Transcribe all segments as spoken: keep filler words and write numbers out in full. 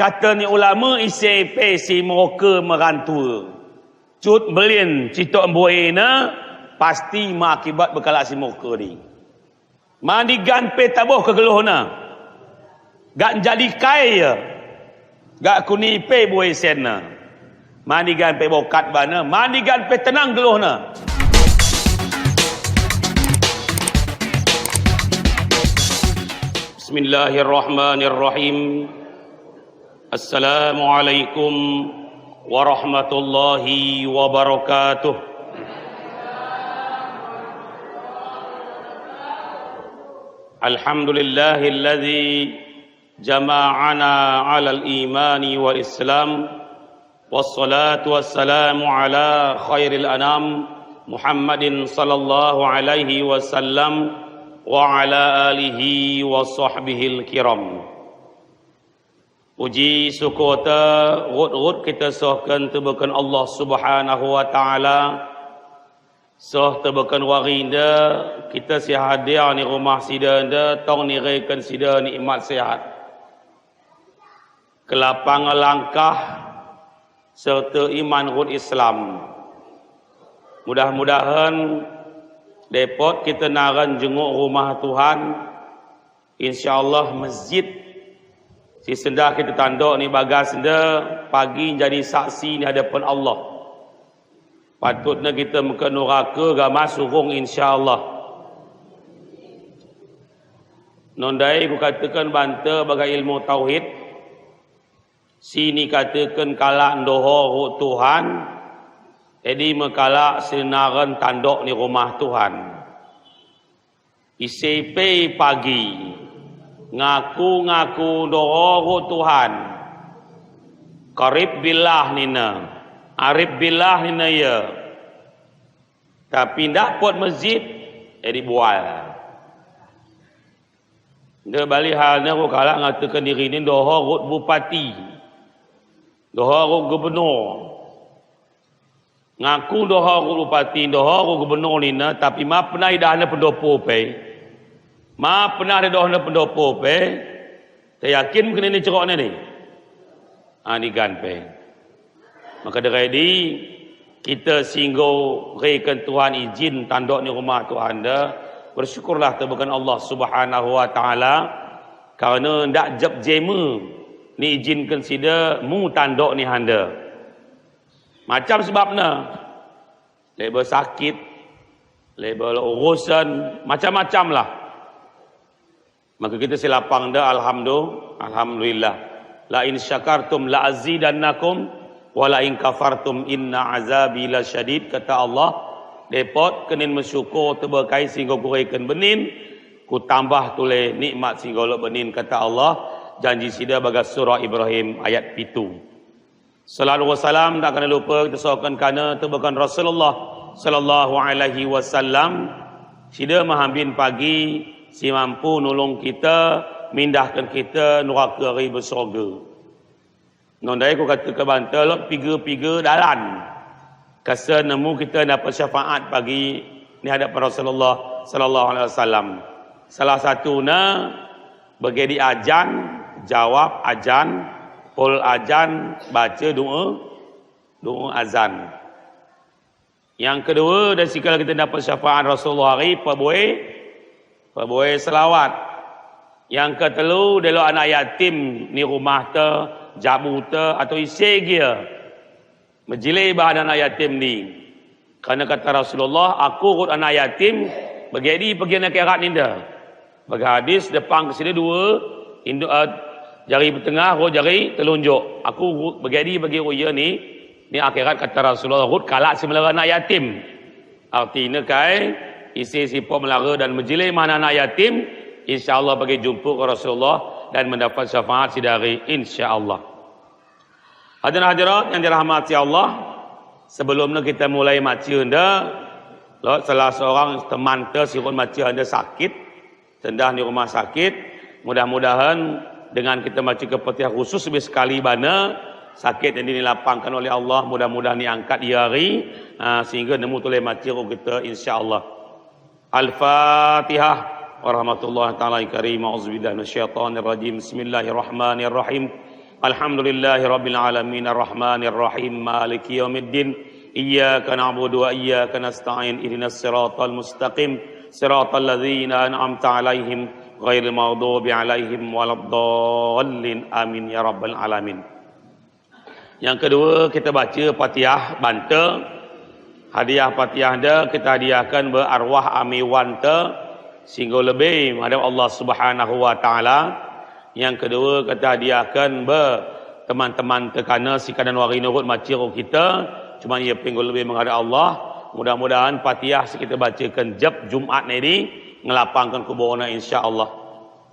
Kata ni ulama ise pe si moke merantua. Cut belin citok boina pasti ma akibat bekala si moke ni. Mandigan pe taboh ke geluhna. Gak jadi kai ya. Gak kuni pe boi senna. Mandigan pe bokat bana. Mandigan pe tenang geluhna. Bismillahirrahmanirrahim. Assalamualaikum warahmatullahi wabarakatuh. Alhamdulillahilladzi jama'ana alal imani wal islam. Wassalatu wassalamu ala khairil anam Muhammadin sallallahu alaihi wasallam wa ala alihi wa sahbihil kiram. Puji syukur ta rut-rut kita sohkan tebeken Allah Subhanahu wa Ta'ala. Soh tebeken warinda kita si hadir ni rumah sida nda tong ni reken sida nikmat sehat. Kelapang langkah serta iman rut Islam. Mudah-mudahan depot kita naran jenguk rumah Tuhan. Insya Allah masjid si sendah kita tandok ni bagas nda pagi jadi saksi ni hadapan Allah. Patutna kita meke nuraka gama surung insya Allah. Nondai ku katakan banta bagai ilmu tauhid. Sini katakan kalak ndoho rut Tuhan. Jadi mekalak sinaran tandok ni rumah Tuhan. Ise pe pagi ngaku-ngaku ndoho rut Tuhan. Karib billah nina, arif billah nina ya. Tapi ndak pot masjid, jadi bual. Nda bali halna ku kalak ngatakan diri ni ndoho rut bupati, ndoho rut gubernur. Ngaku ndoho rut bupati, ndoho rut gubernur nina, tapi ma pernah idahna pendopo pe. Ma pernah idahna pendopo pe. Ta yakin mungkin ini cerokna ni. Ani gan pe. Maka dengan ini kita singgo reken Tuhan izin tandok ni rumah Tuhan nda. Bersyukurlah tebeken Allah Subhanahu wa Ta'ala. Karena ndak jep jeme ni izinkan sida mu tandok ni handa. Macam sebabna. Lebe sakit, lebe urusan, macam-macam lah. Maka kita si lapang nda alhamdu-, alhamdulillah. La in syakartum la azidannakum wa la in kafartum inna azabi lasyadid, kata Allah. Depot kenin mensyukur tebekai singgo kureken benin, ku tambah tule nikmat singgo lok benin, kata Allah. Janji sida bagas surah Ibrahim ayat pitu. Salawat wa salam tak kana lupa kita sohkan kana tebeken Rasulullah sallallahu alaihi wasallam. Sida mahambin pagi si mampu nulung kita, mindahkan kita nuraka ri bersyurga. Nondai ku kata ke banta lok piga-piga dalan. Kasa nemu kita dapat syafaat pagi ni hadapan Rasulullah sallallahu alaihi wasallam. Salah satuna begedi azan, jawab azan, pul azan, baca doa, doa azan. Yang kedua, dari sekala kita dapat syafaat Rasulullah hari, pabuai, pabuai selawat. Yang ketelu, delo anak yatim ni rumah ta, jabu ta, atau ise gia. Mejilai ba anak yatim ni. Karena kata Rasulullah, aku rut anak yatim, begedi pegi anak akhirat ninda. Bagi hadis, depang ke sini dua, indu, eh, jari bertengah, rut jari telunjuk. Aku rut, begedi pegi rut ya ni, ni akhirat kata Rasulullah, rut kalak si melara anak yatim. Artina kai, isi sipo melara dan mejilai mana anak yatim, insya Allah bagi jumpa ke Rasulullah dan mendapat syafaat si dari, insya Allah. Hadirin hadirat yang dirahmati Allah, sebelumnya kita mulai maca enda, lok salah seorang teman ta si rut maca enda sakit, sendah ni rumah sakit. Mudah-mudahan dengan kita maca ke Fatihah khusus lebih sekali bana, sakit yang dilapangkan oleh Allah, mudah-mudahan diangkat ia hari, ah, sehingga nemu tulai maca rut kita, insya Allah. Al-Fatihah. Warahmatullahi taala karim. A'udzubillahi minasyaitonir rajim. Bismillahirrahmanirrahim. Alhamdulillahirabbil alamin, arrahmanirrahim, maliki yaumiddin. Iyyaka na'budu wa iyyaka nasta'in, ihdinas siratal mustaqim, siratal ladzina an'amta alaihim, ghairil maghdubi alaihim waladdallin. Amin ya rabbal alamin. Yang kedua, kita baca Fatihah banta. Hadiah Fatihah da kita hadiahkan ba arwah ami wanta, sehingga lebih menghadap Allah Subhanahu wa Ta'ala. Yang kedua, kita hadiahkan ba teman-teman tekana si kanan wari nurut macir kita, cuma ia penggo lebih menghadap Allah. Mudah-mudahan Fatihah si kita bacakan jab Jumat ni ngelapangkan kuburna, insya Allah.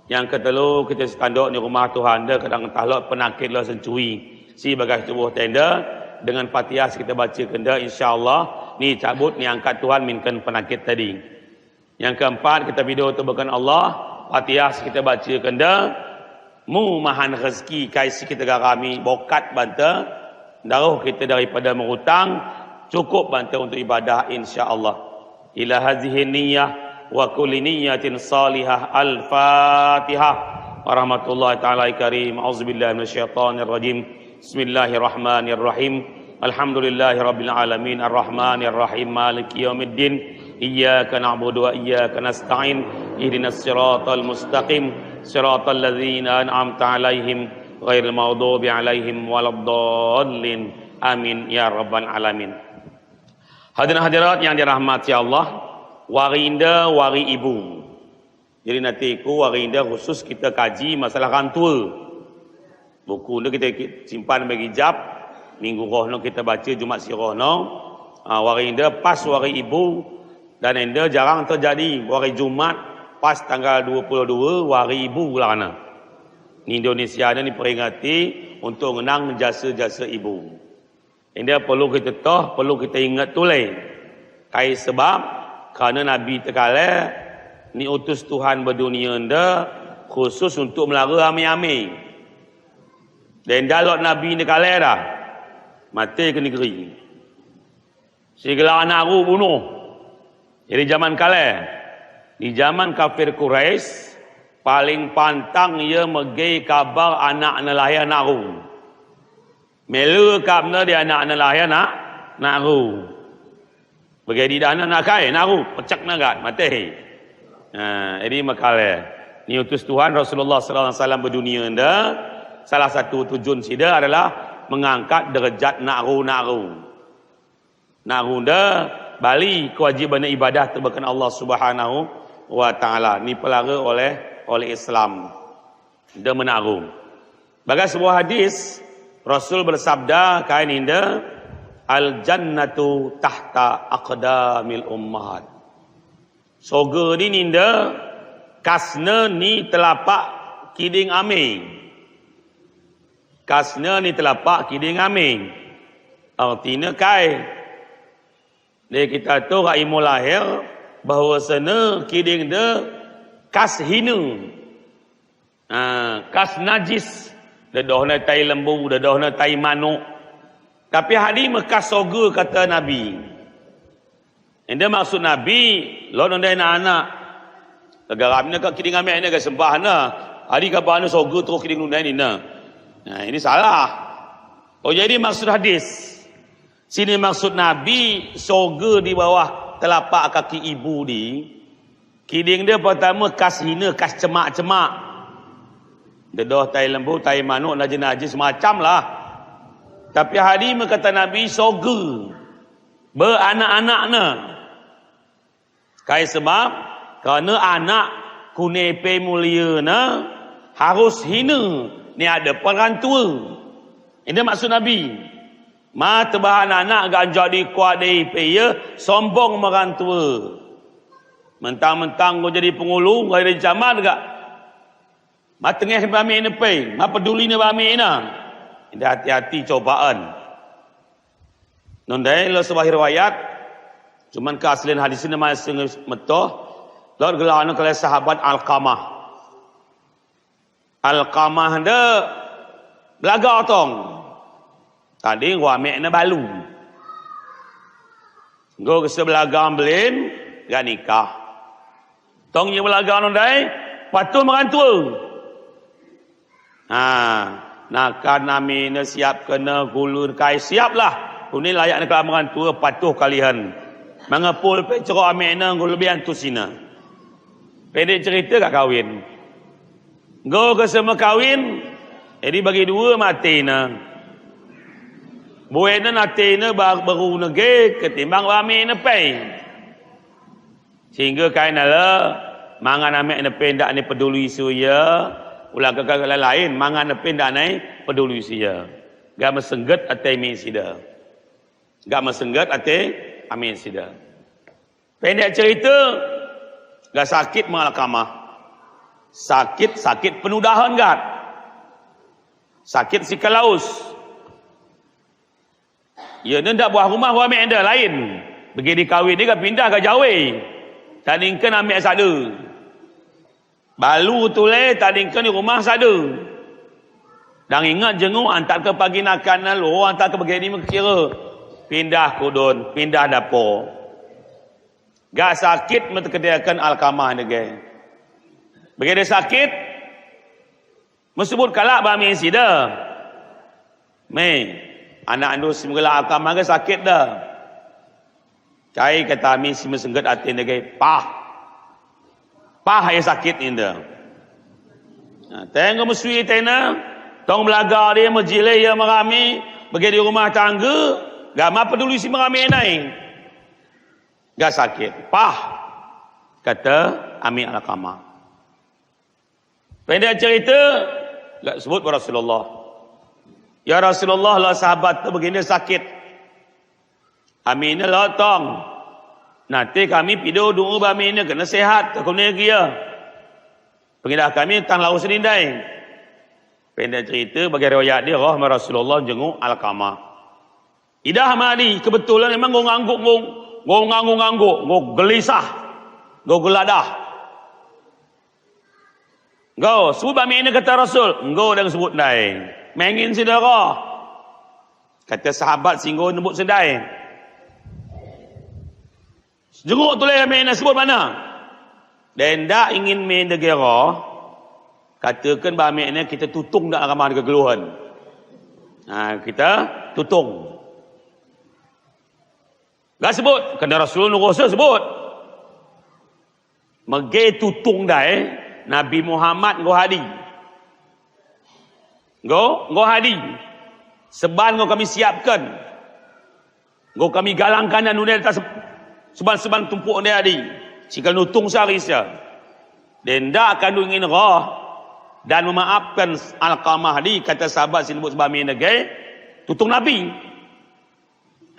Yang ketelu, kita si tanduk ni rumah Tuhan da, kadang entah lot penakit lot sencui si bagas tubuh tenda, dengan Fatihah si kita bacakan da, insya Allah ni cabut ni angkat Tuhan minkan penakit tadi. Yang keempat, kita bido tu bukan Allah, Fatihah si kita bacakan da, mu mahan rezeki kai si kita garami bokat banta, daruh kita daripada merutang, cukup banta untuk ibadah, insya Allah. Ila hazihi niyyah wa kulli niyyatin salihah. Al-Fatihah. Warahmatullahi ta'ala karim. Auzubillahi minasyaitanirrajim. Bismillahirrahmanirrahim. Alhamdulillahirabbil alamin. Arrahmanirrahim. Maliki yaumiddin. Iyyaka na'budu wa iyyaka nasta'in. Ihdinas siratal mustaqim. Siratal ladzina an'amta alaihim. Ghairil maghdubi alaihim waladdallin. Amin ya rabbal alamin. Hadirin hadirat yang dirahmati Allah, wari inda, wari ibu. Jadi nanti ku wari inda khusus kita kaji masalah rantua. Buku ni kita ki-, simpan bagi jab, minggu roh no kita baca, Jumat si roh no. Ah, wari inda pas wari ibu, dan inda jarang terjadi wari Jumat pas tanggal dua puluh dua wari ibu lah kana. Ni Indonesia ni peringati untuk ngenang jasa-jasa ibu. Inda perlu kita toh, perlu kita ingat tulai. Kai sebab, kerana Nabi tekala, ni utus Tuhan ba dunia inda, khusus untuk melara ame-ame. Dan inda lot Nabi tekala dah, mati ke negeri. Segala anak ru bunuh. Jadi zaman kala, di zaman kafir Quraisy, paling pantang ia mega kabar anak na lahir anak ru. Melu kap na di anak na lahir anak, anak ru. Bagi di dana anak kai, anak ru, pecak na gat, mati. Ha, jadi makala, ni utus Tuhan Rasulullah sallallahu alaihi wasallam ba dunia inda, salah satu tujuan sida adalah mengangkat derajat anak ru, anak ru. Anak ru inda bali kewajiban ibadah tu bukan Allah Subhanahu wa Ta'ala. Ni pelara oleh, oleh Islam. Inda anak ru. Bagas sebuah hadis, Rasul bersabda, kain inda, "Al jannatu tahta aqdamil ummahat." Soga di inda, kasna ni telapak kiding ame. Kasna ni telapak kiding ame. Artina kai. Di kita tu rai mulahir, bahwasana kiding da kas hina. Ha, kas najis. Dedoh na tai lembu, dedoh na tai manuk. Tapi hadi me kas soga kata Nabi. Inda maksud Nabi, lot nundai anak-anak. Garam ni ka kiding ame ni ka sembah na. Hadi ka bana soga tu kiding nundai ni na. Nah, ini salah. Oh, jadi maksud hadis. Sini maksud Nabi, soga di bawah telapak kaki ibu di. Kiding dia pertama kas hina, kas cemak-cemak. Dedoh tai lembu, tai manuk, najis-najis, macam lah. Tapi hadi me kata Nabi, soga. Ba anak-anak na. Kai sebab, kerana anak kune pe mulia na, harus hina, ni ada perantua. Ini maksud Nabi. Ma tebahan anak ganja di kuat dei pe ia, sombong merantua. Mentang-mentang kau jadi pengulu, kau jadi camat gak. Ma tengeh ba ame ni pe, ma peduli ni ba ame na. Inda hati-hati cobaan. Nundai lo sebuah riwayat, cuman keaslian hadis ni masih metoh, lot gelar ni kala sahabat Alqamah. Alqamah da belaga tong. Tadi wa mek na balu. Go ke sebelaga belin, ga nikah. Tong ye belaga nundai, patuh merantua. Ha. Nakan amin ne siapkan ne, gulun kai siaplah. Uni layak ne kelamangan tua patuh kalihan. Mangapul pe ceko amin ne gulun bian tusina. Pendek cerita gak kawin. Go ke sama kawin, jadi bagi dua mati ne. Buena mati ne ba-, baru nege ketimbang amin ne pai. Sehingga kain ala, mangan amin ne pe ndak ne peduli suya, ulang ke, ke lain-lain, mangan ne pe ndak ne peduli suya. Gak mesengget ate amin sida. Gak mesengget ate amin sida. Pendek cerita, gak sakit Alkamah. Sakit, sakit penudahan gak. Sakit sikalaus. Ia ne ndak buah rumah wa amin ne lain. Bagi di kawin ne gak pindah gak jawe. Tandingkan amin sada. Balu tule tandingkan di rumah sada. Dang ingat jenguk antar ke pagi nakan ne lo, antar ke bagi di mekira. Pindah kudun, pindah dapo. Gak sakit metekedekan Alkamah nege. Bagi di sakit, mesebut kalak ba amin sida. Me, anak andu si menggelak Alkamah ge sakit da. Kai kata amin si mesengget ate nege, pah. Pah ya sakit inda. Nah, tenggo mesui tena, tong belaga dia mejile ya merami, bagi di rumah tangga, gak ma peduli si merami nai. Gak sakit, pah. Kata amin Alkamah. Pendek cerita, gak sebut ba Rasulullah. Ya Rasulullah, lah sahabat tu begini sakit. Amin ne lotong. Nanti kami pido doa ba amin ne kena sehat, kena gia. Pengidah kami tang laus ni dai. Pendek cerita, bagi riwayat dia, roh ma Rasulullah jenguk Alkamah. Idah ma di, kebetulan memang go ngangguk, go, go ngangguk-ngangguk, go gelisah, go geladah. Go, sebut ba amin ne kata Rasul, go dang sebut dai. Mengin sida roh. Kata sahabat si go nebut sidai. Jenguk tule amin ne sebut mana. Denda ingin amin ne gero. Katakan ba amin ne kita tutung dak Alkamah kegeluhan. Nah, kita tutung. Gak sebut, kena Rasul nunggu sebut. Mege tutung dai, Nabi Muhammad nggo hadi. Nggo, nggo hadi. Seban nggo kami siapkan. Nggo kami galangkan dan nune atas seban-seban tumpuk nde hadi. Sikal nutung sari sa. Denda kandung ingin roh dan memaafkan Alkamah di kata sahabat si nebut ba amin nege. Tutung Nabi.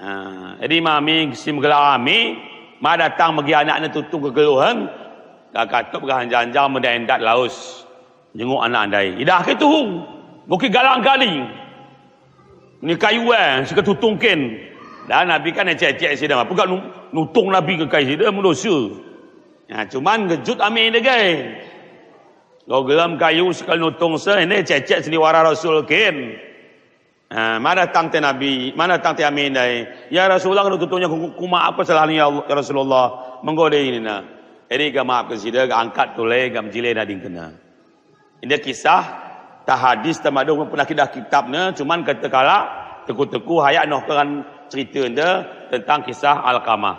Ha, jadi ma amin si menggelak amin, ma datang megi anak ne tutung kegeluhan, gak katup gak hanjang-hanjang mendak-endak laus. Jenguk anak andai. Idah ke tuhung, buki galang kali. Ni kayu eh, sika tutung ken. Dan Nabi kan cecek sida, apa gak nu-, nutung Nabi ke kai sida, mendosa. Ya, cuman ngejut amin dege. Go gelam kayu sika nutung se, ini cecek sini wara Rasul ken. Ha, ma datang te Nabi, ma datang te amin dai. Ya Rasulullah, kalau tutungnya ku, ku maaf kesalahan ya Allah, ya Rasulullah. Menggo dai ini na. Jadi gak maafkan sida, gak angkat tule, gak mejile nading kena. Ini kisah, tah hadis, tah madung, pernah kidah kitab ne, cuman kata kalak, teku-teku, hayak noh keran cerita ne, tentang kisah Alkamah.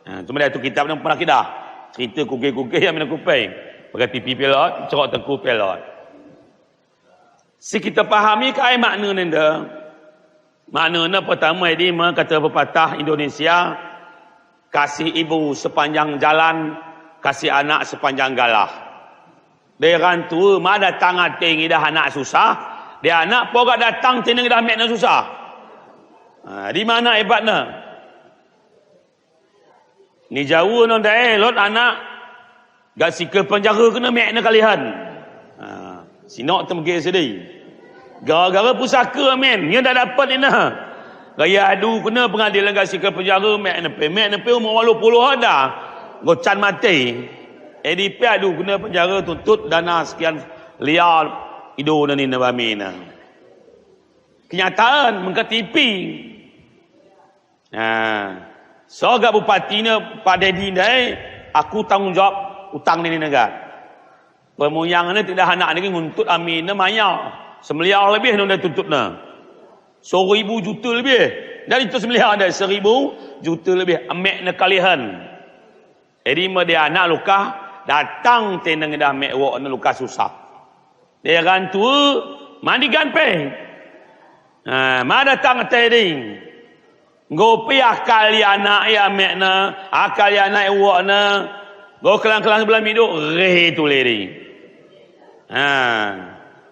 Ha, cuman itu kitab ne pernah kidah. Cerita kuge-kuge yang mina kupai. Pakai T V pelot, cerok tengku pelot. Si kita pahami kai makna nenda. Makna ne pertama, jadi ma kata pepatah Indonesia, kasih ibu sepanjang jalan, kasih anak sepanjang galah. Dai ran tua ma datang ate ngidah anak susah, dai anak po gak datang ate ngidah mek ne susah. Ha, di mana hebatna? Ni jauh non dai, lot anak gak sika penjara kena mek ne kalihan. Ha, sinok temegek sedih. Gara-gara pusaka amin, nya dak dapat ina. Gaya adu kena pengadilan gak sika penjara mek ne pe, mek ne pe umur waluh puluh ada. Gocan mati. Edi pe adu kena penjara tuntut dana sekian liar ido nani na ba amin na. Kenyataan mengka T V. Nah, so gak bupati ne Pak Dedi ndai, aku tanggung jawab utang nini negara. Pemuyang ne tidak anak niki nguntut amin ne maya. Semiliar lebih nunda tuntutna. Seribu juta lebih. Dari tu semiliar ada seribu juta lebih. Amek na kalihan. Jadi ma dia anak luka datang tenang dah mek wok na luka susah. Dia kan tu mandi gan pe. Ha, ma datang teding. Nggo pe akal ya anak ya amek na, akal ya anak ya wok na. Nggo kelang-kelang sebelah miduk, reh tu le ding. Ha.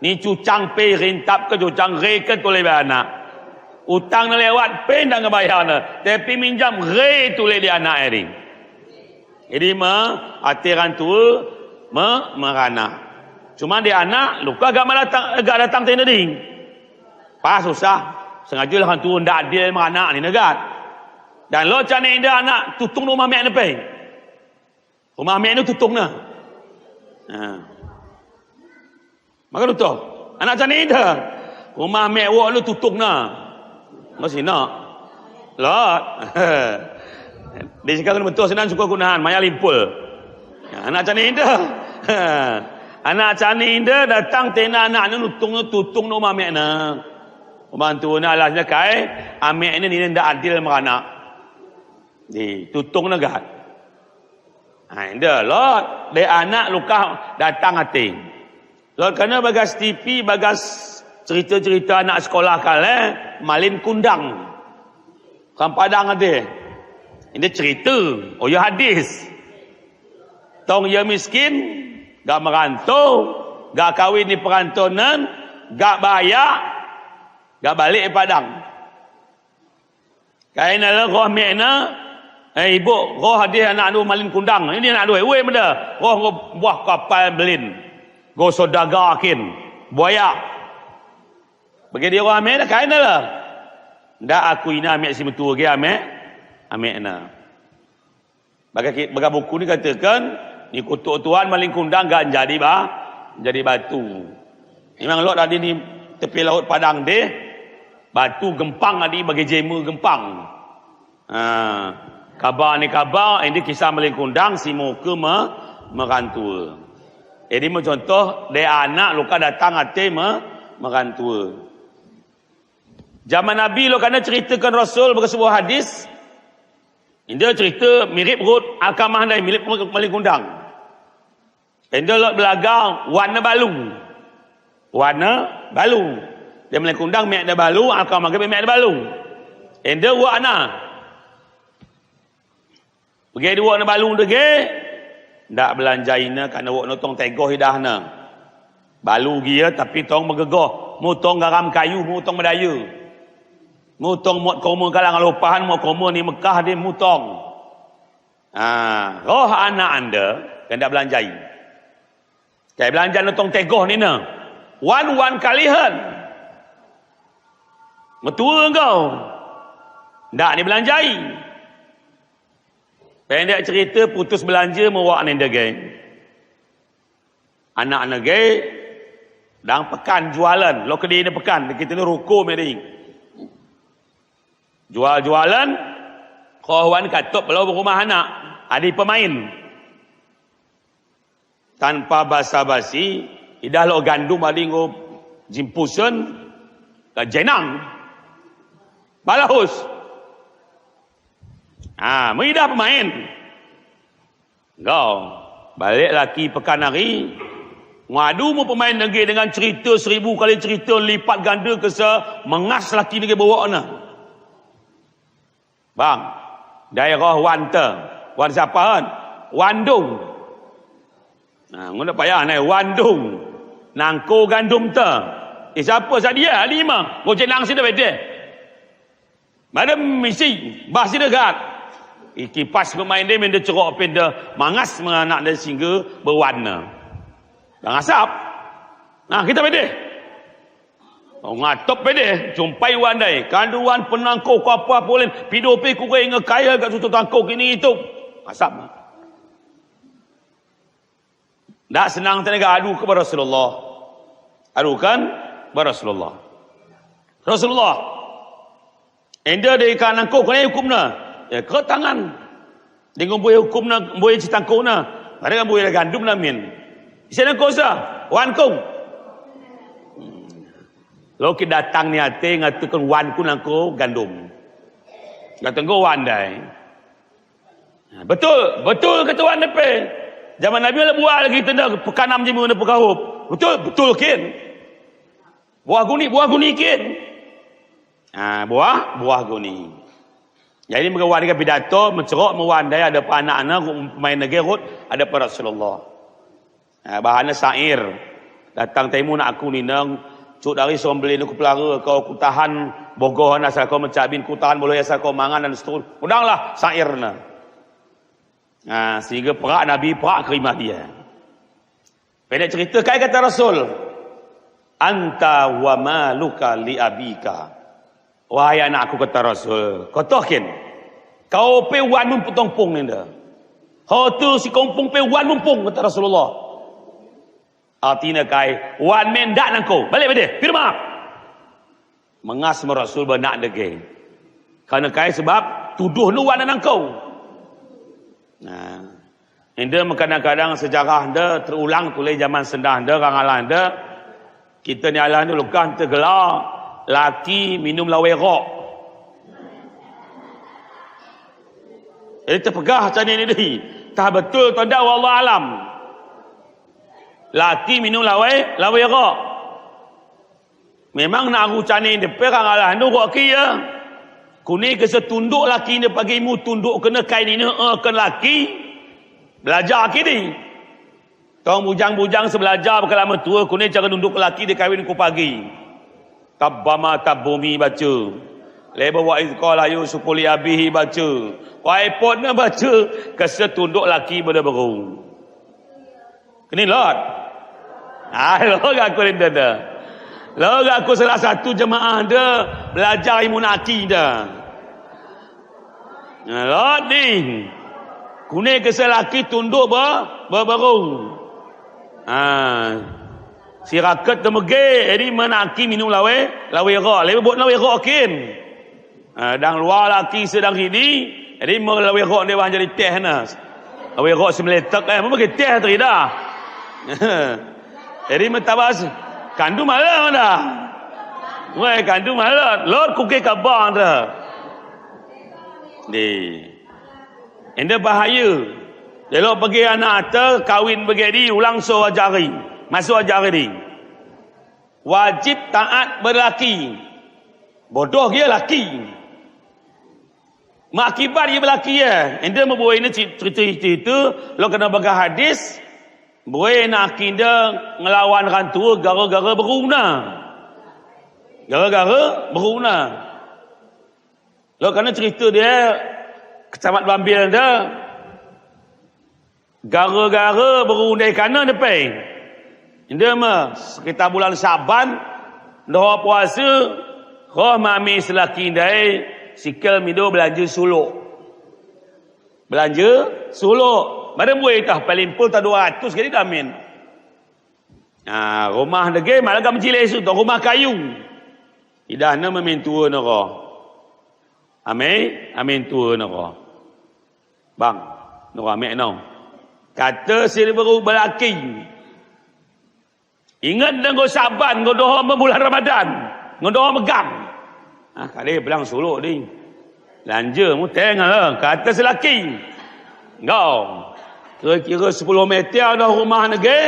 Ni cucang pe rintap ke cucang reh ke tu le anak. Utang na lewat pe nda ngebayar na. Tapi minjam reh tu le di anak ya ding. Jadi ma, ati orang tua, ma, merana. Cuma di anak, luka agak datang, agak datang tena ding. Pas susah, sengaja lah orang tua nda adil merana ni negat. Dan lo cak ni nda anak tutung rumah mek ne pe. Rumah mek ne tutung na. Ha. Maka tutung. Anak cak ni nda. Rumah mek wok lu tutung na. Masih nak. Lot. Di sika kena betul sinan suka gunahan, maya limpul. Ya, anak cak ni nda. Anak cak ni nda datang tena anak ni tutung, tutung rumah mek na. Rumah tu na alasnya kai, amek ni ni nda adil merana. Di tutung negat. Ha, inda, lot, de anak luka datang ati. Lot kana bagas T V, bagas cerita-cerita anak sekolah kale, malin kundang. Kam Padang ade. Inda cerita, oh ya hadis. Tong ya miskin, gak merantau, gak kawin di perantauan, gak bayak, gak balik Padang. Kaina le roh mek na, eh, ibu, roh hadis anak du malin kundang. Ini anak du, eh, weh meda. Roh nggo buah kapal belin. Nggo sodaga kin. Buaya. Bagi dia roh mek na, kaina le. Nda aku ina amek si metu ge amek. Amek na. Baga ki-, baga buku ni katakan, ni kutuk tuan malin kundang gak jadi ba, jadi batu. Memang lot adi ni tepi laut Padang deh, batu gempang adi bagi jema gempang. Ha, kaba ni kaba, ini kisah malin kundang si muka me-, merantua. Jadi mencontoh, de anak luka datang ati me-, merantua. Zaman Nabi lo kana ceritakan Rasul bagi sebuah hadis, inda cerita mirip rut Alkamah ndai, mirip malin kundang. Inda lot belaga wan na balu. Wan na balu. Dia malin kundang mek na balu, Alkamah ke mek na balu. Inda wok na. Bagi di wok na balu dege, nda belanja ina kana wok na tong tegoh idah na. Balu gia tapi tong megegoh, mutong garam kayu, mutong medaya. Mutong mot koma kalang alopahan, mot koma ni Mekah di mutong. Ah, roh anak anda, ke nda belanjai. Kai belanja na tong tegoh ni na. Wan, wan kalihan. Metua engkau. Nda ni belanjai. Pendek cerita, putus belanja me wok ni dege. Anak nege dang pekan jualan, lo kedi ni pekan, kita ni ruko me ding. Jual-jualan, roh wan katop lo rumah anak, adi pemain. Tanpa basa-basi, idah lo gandum adi nggo jimpusen, ka jenang. Balahus. Ah, meidah pemain. Nggo, balik laki pekan hari. Ngadu mu pemain lagi dengan cerita seribu kali cerita lipat ganda ke se mengas laki nege bawok na. Bang, daerah wan te. Wan siapa han? Wan dung. Nah, ngunda payah nai wan dung. Nangko gandum te. Eh, siapa sadia? Lima. Nggo jenang sida bete. Madam misi, bah sida gat. Iki pas pemain dia, main dia cerok pin dia, mangas menganak dia singga berwarna. Bang asap. Nah, kita bete. Oh, ngatop pede, jumpai wan dai. Kanduan penangko kapa polem, pido pe kukai ngekaya gak sutu tangko kini itu. Asap. Ndak senang tenaga adu kepada Rasulullah. Adu kan kepada Rasulullah. Rasulullah. Enda dei ka nangko kena hukum na. Ya, ke tangan. Dei ngombo hukum na, ngombo citangko na. Ada ngombo gandum na min. Isi nangko sa, wan kong. Lo ki datang ni ate ngatakan wan ku nangko gandum. Ngatakan ko wan dai. Betul, betul kata wan depe. Zaman Nabi lah buah lagi tenda pekanam je muna pekahup. Betul, betul kin. Buah guni, buah guni kin. Ah, buah, buah guni. Jadi mega wan ke pidato, mencerok mewan dai ada pa anak-anak, main nege rut, ada pa Rasulullah. Ah, bahanna syair. Datang taimu nak aku ninang, cut dari sombelin ku pelara kau, ku tahan bogoh na asal kau mencabin, ku tahan boloh asal kau mangan dan seterus. Udanglah syairna. Ah, sehingga perak Nabi, perak kerima dia. Pendek cerita, kai kata Rasul, "Anta wa maluka li abika." Wahai anak aku, kata Rasul, kau toh kin, kau pe wan mun petong pung ninda. Ho tu si kongpung pe wan mun pung, kata Rasulullah. Artina kai, wan mendak nangko. Balik bade, firma. Mengas me Rasul benak dege. Karena kai sebab tuduh nu wan nangko. Nah. Enda me kadang-kadang sejarah enda terulang tulai zaman sendah enda, orang alah enda. Kita ni alah enda lukah enda gelar laki minum lawai rok. Jadi terpegah macam ni ni. Tah betul atau tidak, wallah alam. Laki minum lawai, lawai rok. Memang nak aku cani depe kang alah nu kok kia. Kuni ke setunduk laki ne pagi mu tunduk kena kain ini, eh, ken laki. Belajar kini. Tong bujang-bujang sebelajar bekalama tua kuni cara tunduk laki dikawin ku pagi. Tabbama tabbumi baca. Leba wa idh qala Yusufu li abihi baca. Ku ai pot ne baca. Ke setunduk laki bada beru. Kini lot. Ah, lo ga aku rinda da. Lo ga aku salah satu jemaah da belajar ilmu naki da. Nah, lot ni. Kune ke selaki tunduk ba, ba baru. Ah. Si raket temege, jadi menaki minum lawe, lawe rok. Lebe bot lawe rok kin. Ah, dang luar laki sedang ini, jadi melawe rok dia wah jadi teh na. Lawe rok semeletak, eh, memakai teh tu dah. Jadi metabas, kandu malam dah. Weh, kandu malam, lot kuke kabang dah. Di. Enda bahaya. Lelok pagi anak ata kawin pagi di ulang so ajari. Masuk ajari di. Wajib taat berlaki. Bodoh dia laki. Mak akibat dia berlaki ya. Enda membuai ni cerita-cerita itu, lo kena bagah hadis, buai nak inda ngelawan orang tua gara-gara beruna. Gara-gara beruna. Lo kena cerita dia, Kecamat Bambil enda. Gara-gara berundai kana depe. Inda me, sekitar bulan Syaban, doh puasa, roh mami selaki indai, sikel mido belanja suluk. Belanja suluk. Mana buai tah, paling pul tah dua ratus kali damin. Ah, rumah dege, malah gam jilai su, rumah kayu. Idah na memintua na ko. Ame, amin tua na ko. Bang, no kami no. Kata si baru belaki. Ingat dengan Syaban, dengan doho bulan Ramadan, dengan doho megang. Ah, kali belang suluk di. Lanja mu tengah, kata selaki. Kau. Kira-kira sepuluh meter dah rumah nege.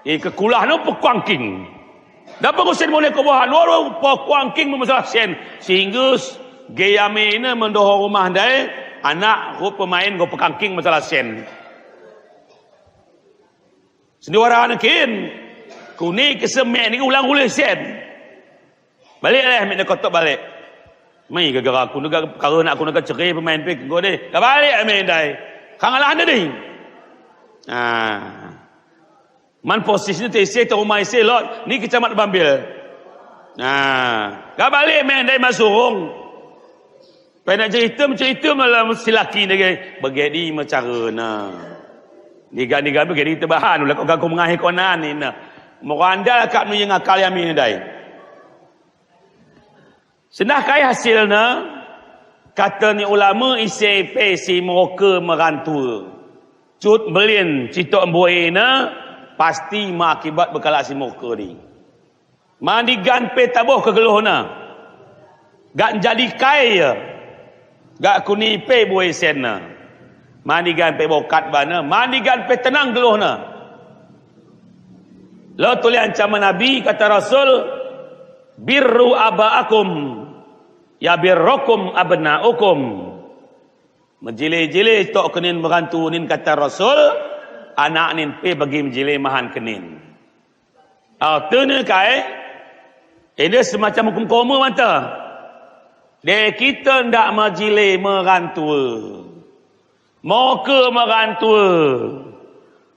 Eh, kekulah no pekuangking. Dapat kusin mone ko bahan, walau pekuangking masalah sen. Sehingga gaya mena mendoho rumah dai, anak ko pemain ko pekangking masalah sen. Sendiwara anakin, kuni kesemek ni ulang ulih sen. Balik leh, mik nak kotok balik. Mai gaga aku nak, kalau nak aku nak cerai pemain pik go deh. Ka balik, mai dai. Kang alah anda deh. Ah. Man posisi ni tese tu rumah isi lot. Ni Kecamat Bambil. Nah, ka balik main dai masurung. Pai nak cerita, cerita malam selaki ni ke. Begedi macam na. Niga-niga begedi tebahan. Ulah kau gaku mengahi konan ni na. Muranda kak nu yang akal yang mini dai. Senah kai hasilna, kata ni ulama isi pe si moka merantua. Cut belin citok buai na, pasti mengakibat bekala si moka ni. Manigan pe taboh ke geluhna. Gak jadi kai ya. Gak kuni pe buai senna. Manigan pe bokat bana. Manigan pe tenang geluhna. Lo tulian cama Nabi, kata Rasul, "Birru abaakum, ya birrukum abnaukum." Mejile-jile tok kenin merantu nin, kata Rasul, anak nin pe bagi mejile mahan kenin. Artine kai, ini semacam hukum koma mata. De kita ndak mejile merantu. Moke merantu.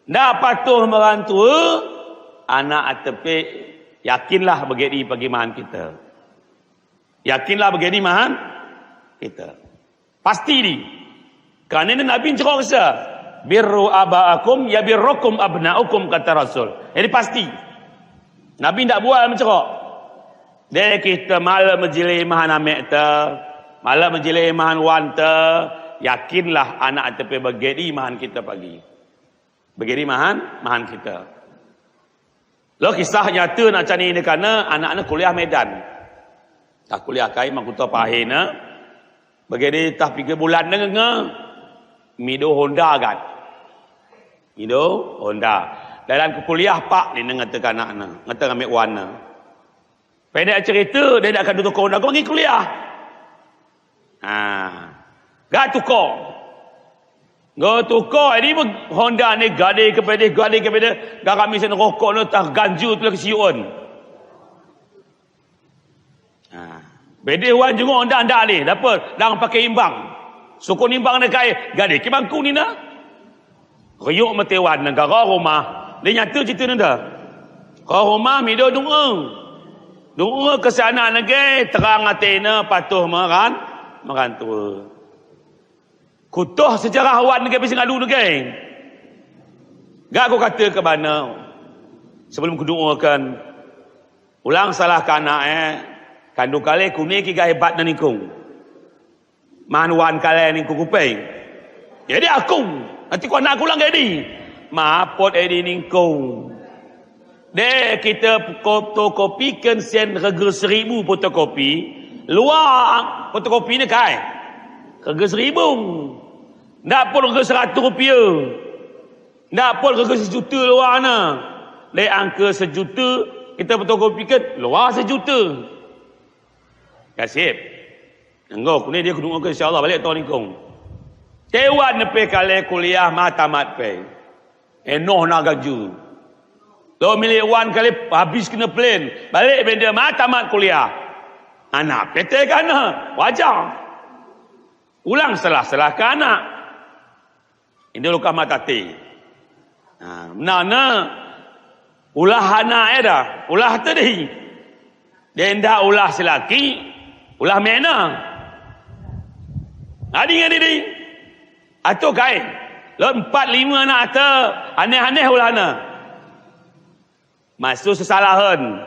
Ndak patuh merantu. Anak atepe, yakinlah begedi bagi mahan kita. Yakinlah begedi mahan kita. Pasti di. Karena ini Nabi mencerok sa. "Birru abaakum ya birrukum abnaukum," kata Rasul. Jadi pasti. Nabi ndak buat mencerok. De kita mala mejile mahan amek ta, mala mejile mahan wan ta, yakinlah anak atepe begedi mahan kita bagi. Begedi mahan, mahan kita. Lo kisah nyata nak cani ni kana anakna kuliah Medan. Tah kuliah kai makuta pahena. Begedi tah piga bulan nengah. Mido Honda gat. Mido Honda. Dalam ke kuliah pak ni nengah teka anakna. Ngatang amek wan na. Pendek cerita, de ndak kadu toko Honda, ko bagi kuliah. Ha. Gak tuko. Gak tuko, ini Honda ni gade ke pede, gade ke pede, gak kami sen rokok no tah ganju tu lagi siun. Ha. Pede wan jenguk Honda ndak ni, dapat, dang pakai imbang. Sukun imbang ni kai, gade ke bangku ni na. Riuk mete wan nengah ke rumah. Dia nyata cerita nenda. Ke rumah mido dunga. Dunga ke sana nengah terang atena patuh meran, merantu. Kutoh sejarah wan nengah bisi ngadu nengah. Gak ku kata ke bana. Sebelum kudungakan. Ulang salah kana eh. Kandu kale kuni ki gak hebat na ningkung. Mahan wan kale ningkung kupei. Jadi aku, nanti ku anak ulang jadi. Mapot edi ningkung. De kita fotokopikan sen rega seribu fotokopi. Luar fotokopi ni kai. Rega seribu. Ndak pun rega seratus rupiah. Ndak pun rega sejuta luar na. De angka sejuta kita fotokopikan luar sejuta. Kasip. Enggo, kune dia kudung ke insya Allah balik tahun ningkung. Tewan nepe kale kuliah matamat pe. Enoh na gaju. Lo milik wan kale habis kena plan. Balik benda matamat kuliah. Anak pete kana. Wajar. Ulang salah-salah ke anak. Ini luka mata ti. Nah, nana ulah anak eda, ulah tadi. Denda ulah selaki, ulah mena. Adi ngani di. Atau kai. Lo empat lima anak ata aneh-aneh ulahna. Masuk sesalahan.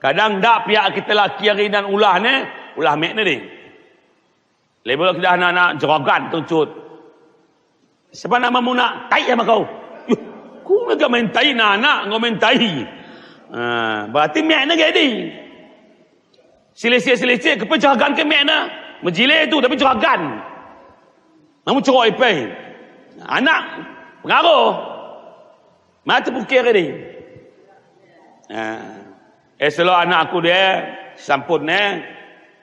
Kadang ndak pihak kita laki hari nan ulah ne, ulah mek ne di. Lebih kita anak-anak jerogan tuncut. Siapa nama muna? Tai sama kau. Yuh, ku mega main tai na anak, ngau main tai. Ha, berarti mek ne gedi. Silisik-silisik, kepe jerogan ke mek na. Mejile tu, tapi jerogan. Namu cerok ipe. Anak, pengaruh. Mate pukir ni. Ha. Eh, selo anak aku de, sampun ne.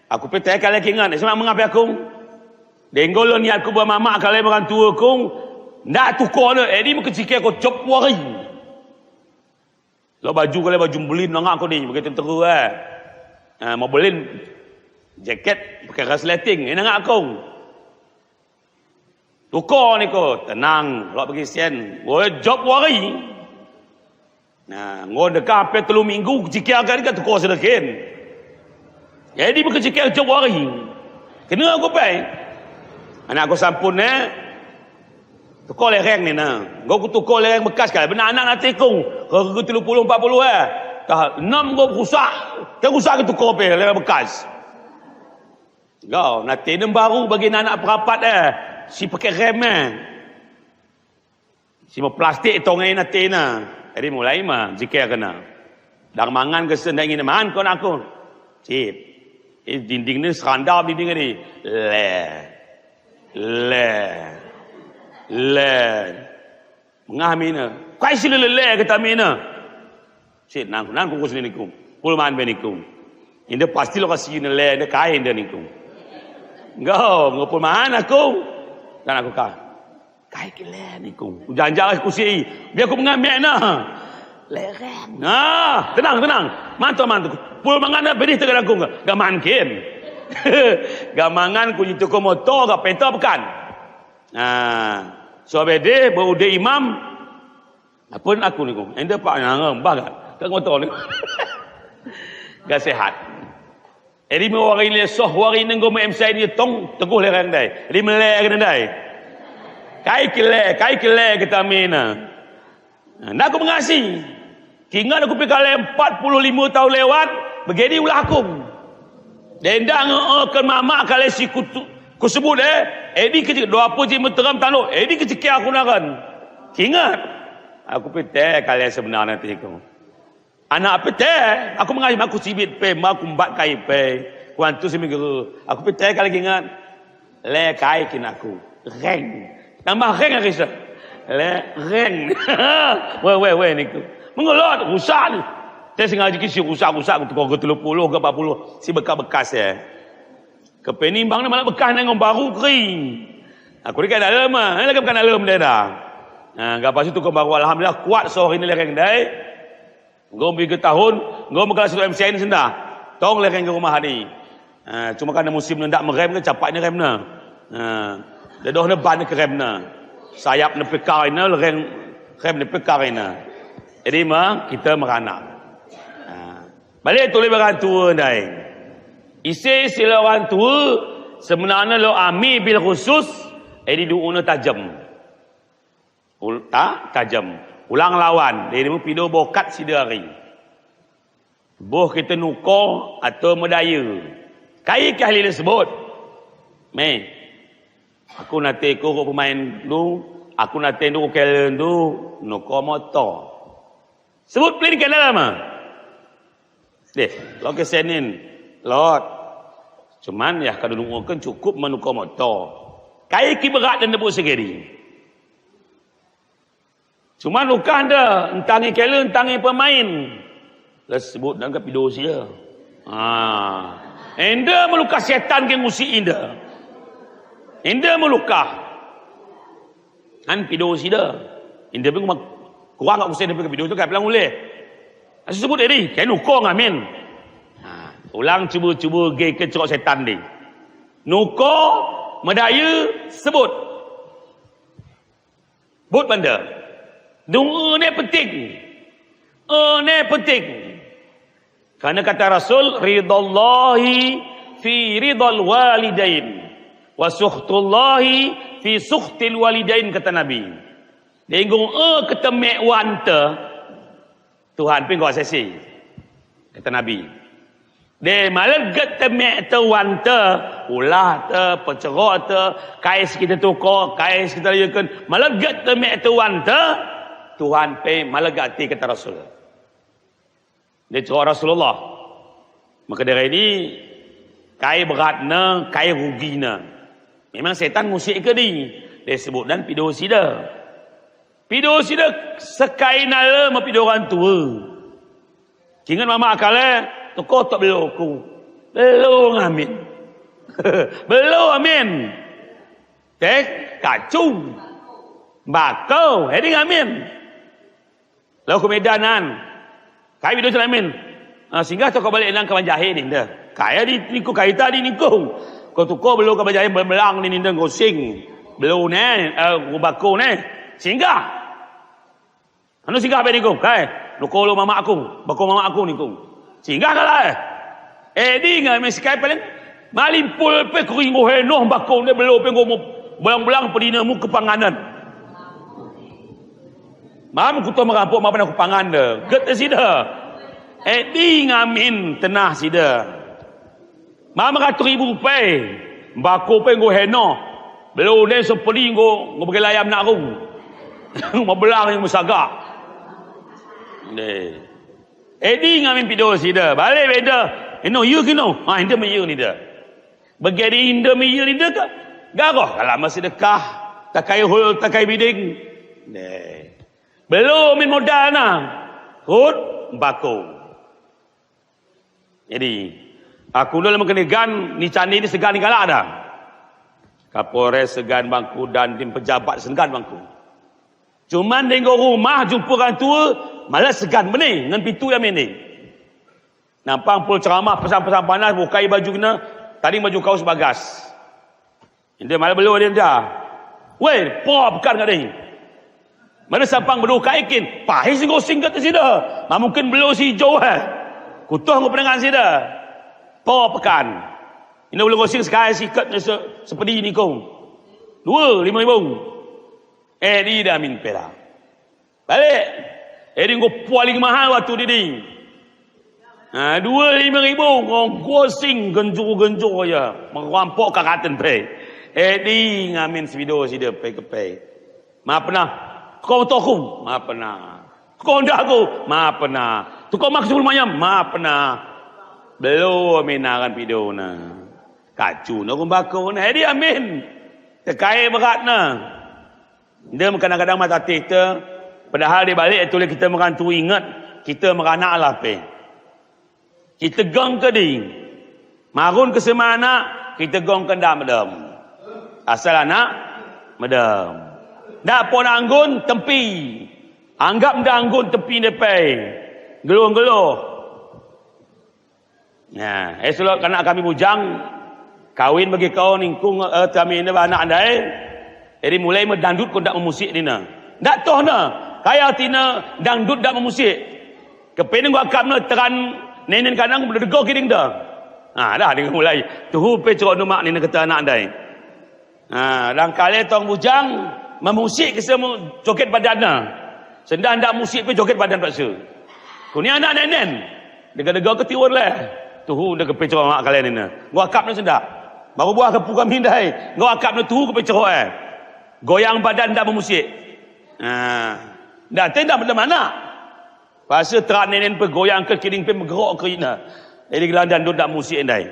Aku pete kale kingan, eh, sama mengape aku? Denggo lo niat ku ba mama kale makan tua ku. Ndak tuko ne, eh, di mekecike ko cop wari. Lo baju kale baju belin nangak aku ni, begitu teru eh. Ha, mau belin jaket pakai resleting, eh, nangak aku. Tuko ni ko, tenang, lok bagi sen. Ngoi job wari. Nah, ngoi deka pe telu minggu, jika akan ka tuko sedekin. Jadi bagi jika job wari. Kena aku pe. Anak aku sampun ne. Tuko lereng ni na. Ngoi ku tuko lereng bekas kali. Bena anak nanti kung. Kau telu puluh, empat puluh eh. Tah, enam ngoi rusak. Kan rusak ke tuko pe lereng bekas. Gau, nanti nem baru bagi anak perapat eh. Si pakai rem eh. Si mau plastik tong eh nanti na. Jadi mulai ma, jika kena. Dang mangan ke senda ingin man kon aku. Cip. Eh, dinding ni serandam dinding ni. Le. Le. Le. Mengah mina. Kai si le le le kata mina. Cip nang nang kukus ni nikum. Pulman be nikum. Inda pasti lo kasi ni le, inda kai inda nikum. Go, ngopulman aku. Dan aku ka. Kai ki le nikum. Ujan jalan kusi. Biar aku mengamek na. Lereng. Nah, tenang, tenang. Mantu, mantu. Pul mangan na beri tegar aku. Gaman kin. Gamangan kunyi toko motor, gak penta pekan. Nah, so bede, bau de imam. Apun aku nikum. Enda pak nangam, baga. Kak motor ni. Gak sehat. Edi me wari le soh wari nenggo me M C I ni tong teguh lereng dai. Edi me le kena dai. Kai ki le, kai ki le kita mina. Nah, aku mengasi. Kingat aku pi kale empat puluh lima tahun lewat, begedi ulah aku. Denda nge ke mama kale si kutu, kusebut eh, edi kecik doa puji meteram tano, edi kecik ke aku naran. Kingat. Aku pite kale sebenarnya tiku. Anak pete, aku mengaji maku sibit pe, maku mbat kai pe. Kuantu simi guru, aku pete kali ingat. Le kai kinaku. Reng. Tambah reng lagi se. Le reng. Weh, weh, weh niku. Mengelot, rusak ni. Te sengaja kisi rusak-rusak, aku tukar ke telu puluh, ke empat puluh. Si bekas-bekas eh. Ke penimbang ni malah bekas nengok baru kering. Aku ni kan dalam ah. Ni lagi kan dalam deh dah. Nah, gak pasti tukar baru, alhamdulillah, kuat soh ini lereng dai. Ngom bigi tahun, ngom kala satu M C I ni senda. Tong lereng ke rumah ni. Ah, cuma kan musim ni ndak merem ke capak ni rem na. Ah, dedoh ni ban ke rem na. Sayap ni pekai na, lereng rem ni pekai na. Jadi ma, kita merana. Ah, balik tu le orang tua dai. Isi-isi le orang tua, sebenarnya lo ami bil khusus, jadi du'u na tajam. Ul-, ta, tajam. Ulang lawan. Diri mu pido bokat sida ari. Boh kita nuko atau medaya. Kai ke ahli le sebut. Me. Aku nate ko ko pemain tu. Aku nate tu ko kelen tu. Nuko motor. Sebut pelin ke dalam ah. Deh, lo ke senin. Lot. Cuman ya, kadunung kan cukup manuko motor. Kai ki berat dan debuk segeri. Cuma lukah enda, entangi kele, entangi pemain. Lah sebut dan ke pido sia. Ah. Enda melukah setan ke ngusi enda. Enda melukah. Kan pido sida. Enda pun kurang aku sen ke pido tu kai pelang uleh. Asu sebut eri, kai nuko ngamin. Ha, ulang cuba-cuba ge ke cerok setan di. Nuko, medaya, sebut. But benda. Dung ne penting. E ne penting. Karena kata Rasul, "Ridallahi fi ridal walidain, wa sukhtullahi fi sukhtil walidain," kata Nabi. Denggung e ketemek wanta. Tuhan pun kau sesi. Kata Nabi. De, malah get temek te wanta, ulah te, pecerok te, kais kita tuko, kais kita liakan, malah get temek te wanta, Tuhan pe malah gati kata Rasul. De cerok Rasulullah. Maka dari ini, kai beratna, kai rugina. Memang setan musik ke di, de sebut dan pido sida. Pido sida sekai nala ma pido orang tua. Kingat mama kale, tuko tok belo ku. Belo ngamin. Belo amin. Tek, kacung. Bakau, hedi ngamin. Lalu ku Medan an. Kai pido sida amin. Ah, singgah toko balik nang ke Banjahe ni dah. Kai di niku, kai ta di niku. Ko tuko belo ke Banjahe belang ni dah ngosing. Belo ne, eh, bako ne. Singgah. Anu singgah be niku, kai. Nuko lo mama aku, bako mama aku niku. Singgah kala eh. Eh, di ngai me sikai paling. Malimpul pe kering ko henoh bako ne belo pe ko mo belang-belang pedina mu ke panganan. Mam kuto merampok, mam pernah kupangan de. Get sida. Eh, di ngamin tenah sida. Mam ratu ribu pai. Bako pe nggo heno. Belo ne sepedi nggo, nggo bagi layam nak aku. Mabelang yang besaga. Deh. Edi ngamin pido sida. Balik beda. Ino, iya kino. Ha, inda meyun ida. Bagi edi inda meyun ida ka. Garoh, kalau masih dekah. Takai hul, takai biding. Deh. Belum min modal na. Hut, bako. Jadi, aku dalam kenegan, ni candi ni segan ni galak dah. Kapolres segan bangku dan tim pejabat segan bangku. Cuman denggo rumah jumpa orang tua, malah segan bene, ngan pitu yang mene. Nampang pul ceramah, pesan-pesan panas, bukai baju kena, tadi baju kaus bagas. Inda malah belum ada inda. Weh, pop kan ngadei. Mana sampang belum kaikin, pahis ngosing kat sida. Ma mungkin belum si jauh eh. Kutoh ngo penangan sida. Pop kan. Inda belum ngosing sekai sikat se, sepedi ni kong. Dua, lima ribu. Eh, di damin pera. Balik. Edi ngo paling mahal waktu didi. Ha, dua lima ribu, ngosing genjur-genjur ya. Merampok karaten pe. Edi ngamin sebido sida pe ke pe. Ma pernah. Kong tokum. Ma pernah. Kong dago. Ma pernah. Tukang maksud lumayan. Ma pernah. Belum minaran pido na. Kacu na kumbako na. Edi amin. Tekai berat na. Dia kadang-kadang mata kita, padahal di balik itu kita merantau ingat, kita meranak lah pe. Kita gong ke di. Marun ke semana, kita gong ke ndak medam. Asal anak, medam. Ndak pun anggun, tempi. Anggap ndak anggun, tempi depe. Geluh-geluh. Nah, eh, sulok kanak kami bujang, kawin bagi kau ningkung, eh, kami ni anak andai. Edi mulai me dangdut ko ndak memusik ni na. Ndak toh na, kaya tina dangdut ndak memusik. Kepe ni gua akap na tekan nenen kanang berdego kiring dah. Ha, dah dia mulai. Tuhu pe cok numak ni na kata anak andai. Ha, dang kale tong bujang, memusik ke semu joget badan na. Senda ndak musik pe joget badan paksa. Kuni anak nenen. Dega-dega ke tiwar leh. Tuhu nda kepe cok mak kale ni na. Gua akap na senda. Baru buah kepu kami ndai. Gua akap na tuhu kepe cok eh. Goyang badan ndak memusik. Ha. Ndak te ndak benda mana. Pasal terak nenen pe goyang ke kiring pe megerok ke ina. Edi gelandang dangdut ndak musik ndai.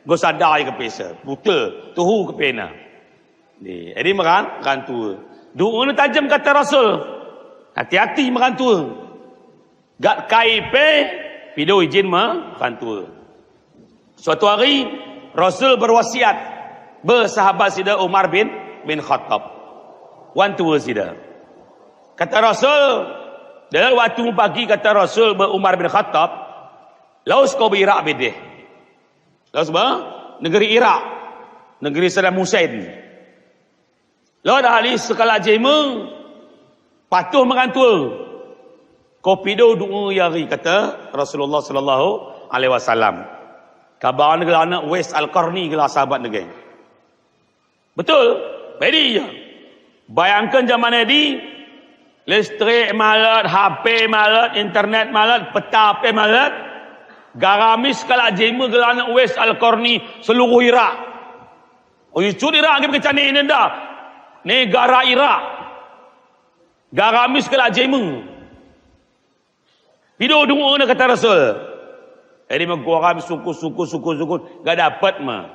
Go sadai kepe se. Putel. Tuhu kepe na. Ni, edi meran, merantua. Doa na tajam kata Rasul. Hati-hati merantua. Gat kai pe, pido ijin merantua. Suatu hari, Rasul berwasiat. Be sahabat sida Umar bin, bin Khattab. Wan tua sida. Kata Rasul, dalam waktu pagi kata Rasul be Umar bin Khattab, laus kau be Irak bede. Laus be, negeri Irak. Negeri Saddam Hussein. Lalu ada ahli sekolah jema, patuh merantua. Kau pido doa ya ri, kata Rasulullah sallallahu alaihi wasallam. Kaban gelar anak Uwais Al-Qarni gelar sahabat negeri. Betul. Jadi ya. Bayangkan zaman edi, listrik malat, H P malat, internet malat, peta H P malat. Garamis kalak jema gelar anak Uwais Al-Qarni seluruh Irak. Oh, icut Irak agi bagi cani ini dah. Negara Irak. Garamis kalak jema. Pido doa na kata Rasul. Edi ma goram sukut, sukut, sukut, sukut. Nggak dapat ma.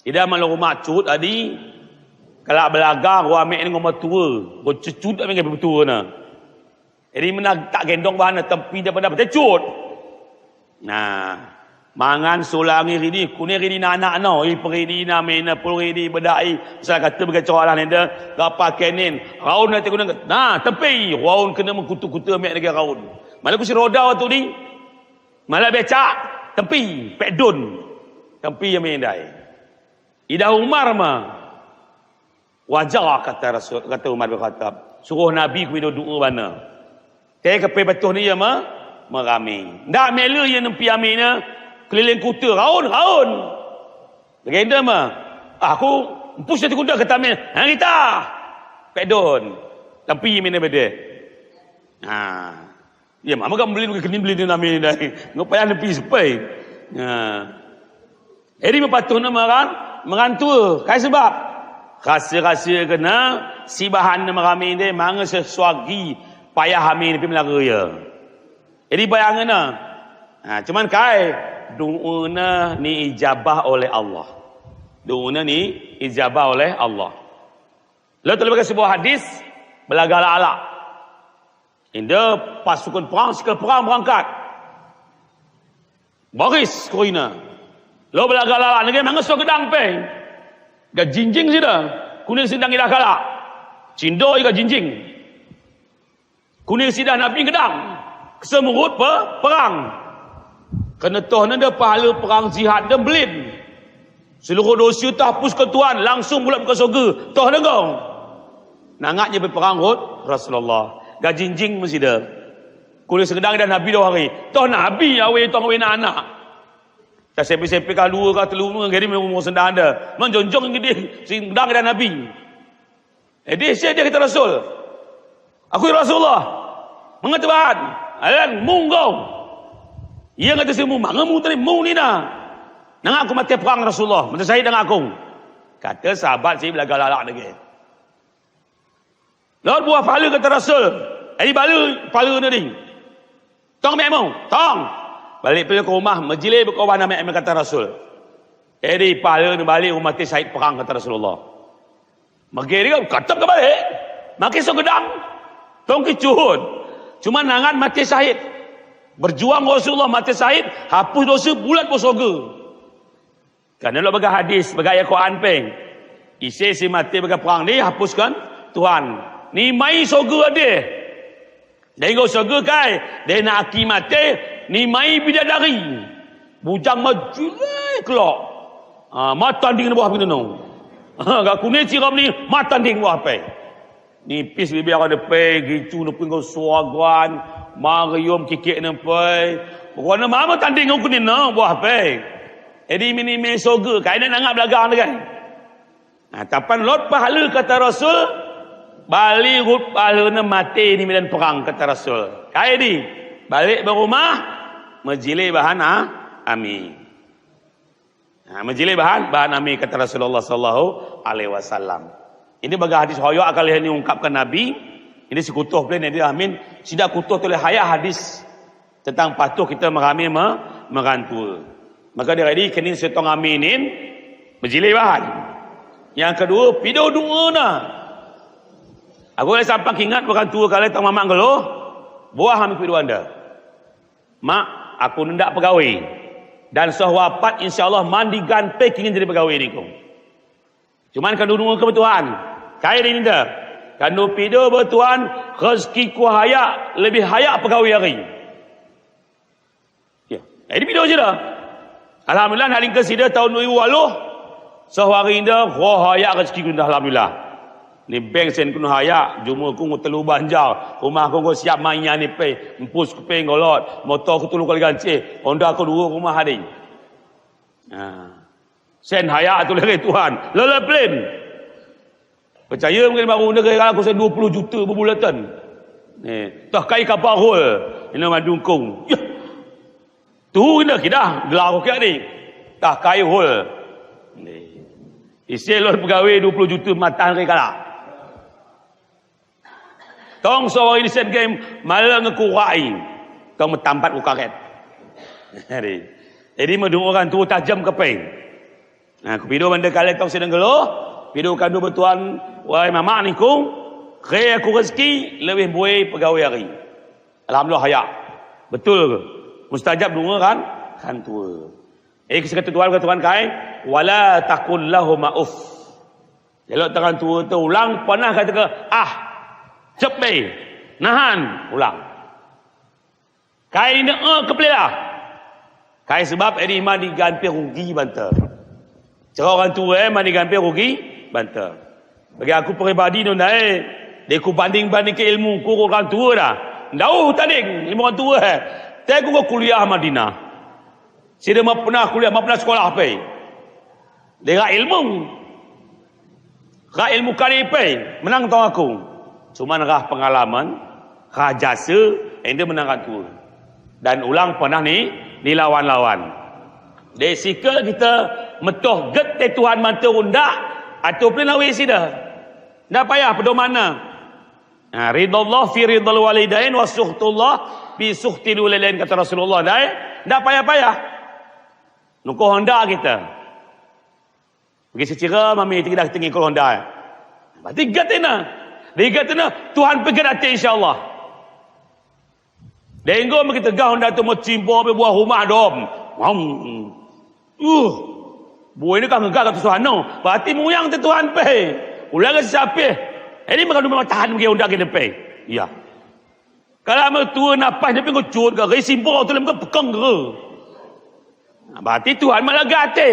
Ida ma lo rumah cut adi. Kalak belaga, gua mek ni ngoma tua. Gua cucut mek nggak betul na. Edi mena tak gendong bahan na tempi dapat dapat cut. Nah. Mangan sulangi ridi, kune ridi na anak no, i peridi na mena pul ridi bedai, misal kata bagi coa lah nenda, gapa kenin, raun na tekun, nah, tempi, raun kena mengkutu-kutu mek lagi raun. Malah kursi roda waktu ni, malah becak, tempi, pedun, tempi yang mendai. Idah Umar ma, Wajar kata Rasul, kata Umar bin Khattab. Suruh Nabi ku pido doa bana. Te kepe patuh ni ya ma, merami. Ndak melu ya nempi ami na, keliling kuta, raun, raun. Legenda ma. Aku, empu satu kuda kata ami, ha kita. Pedon. Tapi ami na bede. Ha. Ya, mama kan beli kening beli ni nami dai. Ngo payah nepi sepai. Ya. Edi mepatuh na meran, meran tua. Kai sebab. Kasa-kasa kena, si bahan na merami dai, manga sesuagi, payah ami nepi melaga ya. Edi bayangkan na. Ha, cuman kai, doana ni ijabah oleh Allah. Doana ni ijabah oleh Allah. Lalu terlebih sebuah hadis, belaga lala. Inda pasukan perang, sekali perang berangkat. Baris kerina. Lalu belaga lala nege mangeso gedang pe. Ga jinjing sida. Kuning sindang idah kala. Cindo iga jinjing. Kuning sidah Nabi gedang. Kesemurut pe, perang. Kena toh nanda pahala perang jihad dan belin. Seluruh dosa tahapuskan Tuhan, langsung bulat ke surga. Toh nanda. Nangat je perang hot Rasulullah. Ga jinjing masida. Kuning segedang idah Nabi dua hari. Toh Nabi awe toh awe anak. Tak sepi-sepi ka dua ka telu mengeri mengumur sendanda. Menjonjong gede segedang idah Nabi. Jadi saya dia kata Rasul. Aku ya Rasulullah. Mengatakan, alan munggu. Ia kata si mu, manga mu tadi mu nina. Nanga aku mati perang Rasulullah, mati syahid nanga aku. Kata sahabat si belaga lala lagi. Lalu buah pahala kata Rasul. Jadi balu pahala tadi. Tong mek mu, tong. Balik pula ke rumah, majile beko bana mek kata Rasul. Jadi pahala ni balik rumah mati syahid perang kata Rasulullah. Maka dia kata ke balik. Maki segedang. Tong kicuhun. Cuma nangat mati syahid. Berjuang Rasulullah mati syahid. Hapus dosa bulat ke surga. Karena lo baga hadis, baga ayat Quran peng. Ise si mati baga perang ni hapuskan Tuhan. Ni mai surga deh. Dai go surga kai, dai na aki mati, ni mai bidadari. Bujang majile kelok. Ah, matanding buah pinano. Ah, ga kune ciram ni matanding buah pe. Nipis bibi akan depe, gicu nepui ngau suagan, marium kikik nempe. Pokoknya mama tanding ngau kunin no buah pe. Jadi mini me soge, kaina nangap lagang degai. Nah, tapan lot pahala kata Rasul, bali rut pahala ne mate ni medan perang kata Rasul. Kai di, balik berumah, majile bahan ah, ami. Ha, majile bahan, bahan ami kata Rasulullah sallallahu alaihi wasallam. Ini baga hadis hoyo akal ini ungkapkan Nabi. Ini si kutuh plen, ini amin. Sida kutuh tole haya hadis tentang patuh kita merame me-, merantua. Maka dia ini kenin setong aminin majile bahan. Yang kedua, pido doana. Aku sampai ingat merantua kali tang mamak gelo, buah ami pido anda. Mak, aku nendak pegawai. Dan sah wapat, insya Allah, mandigan pe kingin jadi pegawai ni ku. Cuman kanu dungu ke betuan. Kai di ninda. Kanu pido betuan, rezeki ku haya, lebih haya pegawai hari. Ya, jadi pido sida. Alhamdulillah, nak lingkas sida tahun dua ribu waluh. Sah hari inda, ho haya rezeki ku inda, alhamdulillah. Ni bank sen kunu haya, jumur ku ngu telu banjar, rumah ku ngu siap manya ni pe, empus ku pe ngolot, motor ku telu kali ganci, Honda ku dua rumah hading. Ha. Sen haya tu lagi Tuhan, lele plane. Percaya mungkin baru negeri aku sen dua puluh juta berbulatan. Ni, toh kai kapal hol, ina mandungkung. Yah. Tu inda kidah, gelar ku kia ni. Tah kai hol. Ni. Isi lon pegawai dua puluh juta matan ke kala. Tong so ini sen game, malah ngekurai. Tong metampat ku karet. Jadi, jadi medung orang tu tajam ke peng. Nah, kupido benda kali tong sedang gelo, pido kandu betuan, wai mamak ni ku, ke aku rezeki, lebih buai pegawai hari. Alhamdulillah, haya. Betul ke? Mustajab dunga kan? Kan tua. Eh, kisah kata Tuhan, kata Tuhan kai, "Wala taqul lahuma uff." Elok tangan tua tu ulang, panah kata ke, "Ah, cep be, nahan, ulang." Kai ni, eh, kepala. Kai sebab eri mani ganti rugi banta. Cara orang tua, eh, mani ganti rugi banta. Bagi aku peribadi nunda, eh, dia ku banding-banding ke ilmu ku orang tua dah. Ndau tanding ilmu orang tua, eh. Tapi ku kuliah Madinah. Sida ma pernah kuliah, ma pernah sekolah pe. Dia ilmu. Rah ilmu kali pe, menang tong aku. Cuman rah pengalaman, rah jasa, ende menang aku. Dan ulang panah ni, ni lawan-lawan. Dek sika kita metoh get te Tuhan mantu unda, atau pelin awi sida. Nda payah pedoman na. Ha, ridallah fi ridal walidain wa suhtullah fi suhtil walidain, kata Rasulullah dai. Nda payah-payah. Nungkul Honda kita. Bagi sechira mami tinggi dah tinggi kul Honda. Berarti gat ina. Digat ina, Tuhan pegat ati, insya Allah. Denggo maki tegah Honda tu mo chimpo pe buah rumah dom. Ngom. Uh. Buah ini kan ngegah kata Tuhan no. Berarti muyang tu Tuhan pe. Ulang ke siapa? Ini makan rumah tahan maki Honda kena pe. Ya. Kalau mertua napas dia pe ngucut ke, rei simpo tu lem ke pekang ke. Berarti Tuhan malah gate.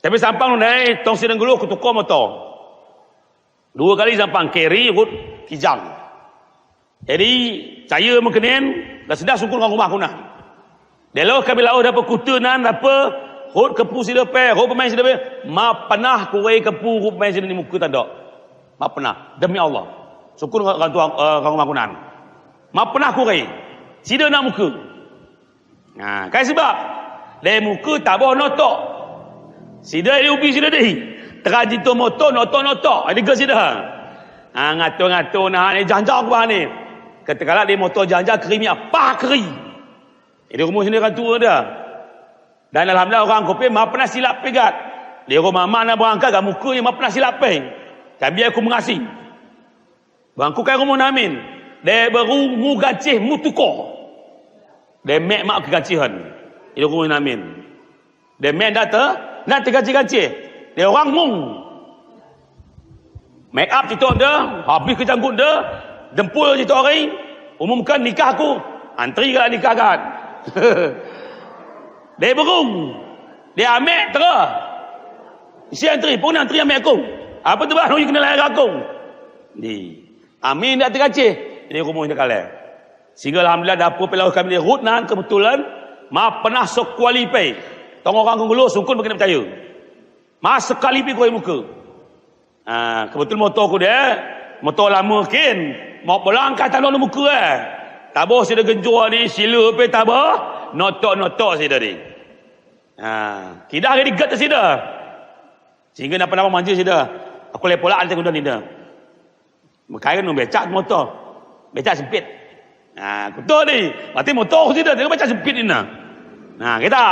Tapi sampang nai, tong sidang gulu kutuko motor. Dua kali sampang, keri, rut, kijang. Jadi, caya mengkenen, dah sedah sungkun kang rumah kuna. Delo kami lau dapa kutu nan, dapa rut kepu sida pe, rut pemain sida pe, ma pernah kurei kepu rut pemain sida ni muka tandok. Ma pernah, demi Allah. Sungkun kang tuang, eh, kang rumah kuna. Ma pernah kurei. Sida na muka. Nah, kai sebab. Dai muka taboh notok. Sida di ubi sida di. Teraji tu motor notok-notok. Ini ke sida. Ha, ngatur-ngatur nah ni janja ku ni. Ketekala di motor janja keri mi apa keri. Ini rumus ni kan tua dah. Dan alhamdulillah orang kopi ma pernah silap pegat. Di rumah mana berangkat gak muka ni ma pernah silap pe. Tapi aku mengasih. Bang ku kai rumoh namin. Dai beru mu gancih mu tuko. Dai mek mak ke gancihan. Ida rumoh namin. Dai mek nda te, nda te gancih-gancih. Dai orang mung. Make up titok nda, habis ke janggut nda, dempul titok hari, umumkan nikah ku, antri ke nikah kan. Dai beru, dai amek tera. Isi antri, pun antri amek ku. Apa tu baru kena lahir aku. Di. Amin dak terkacih. Ini rumoh ni kale. Sehingga alhamdulillah dapur pelau kami di rut nan kebetulan. Ma pernah sekuali pe. Tong orang kengulu sungkun bagi percaya. Ma sekali pe koi muka. Ah, kebetul motor ku dai. Motor lama kin. Mau pulang kata lalu muka eh. Taboh sida genjua ni sila pe taboh. Notok-notok sida di. Ah, kidah ke digat sida. Sehingga napa-napa manja sida. Aku lepola ante kuda nida. Makai kan becak motor. Becak sempit. Nah, kuto ni. Berarti motor sida, dia becak sempit ni nah. Nah, kita.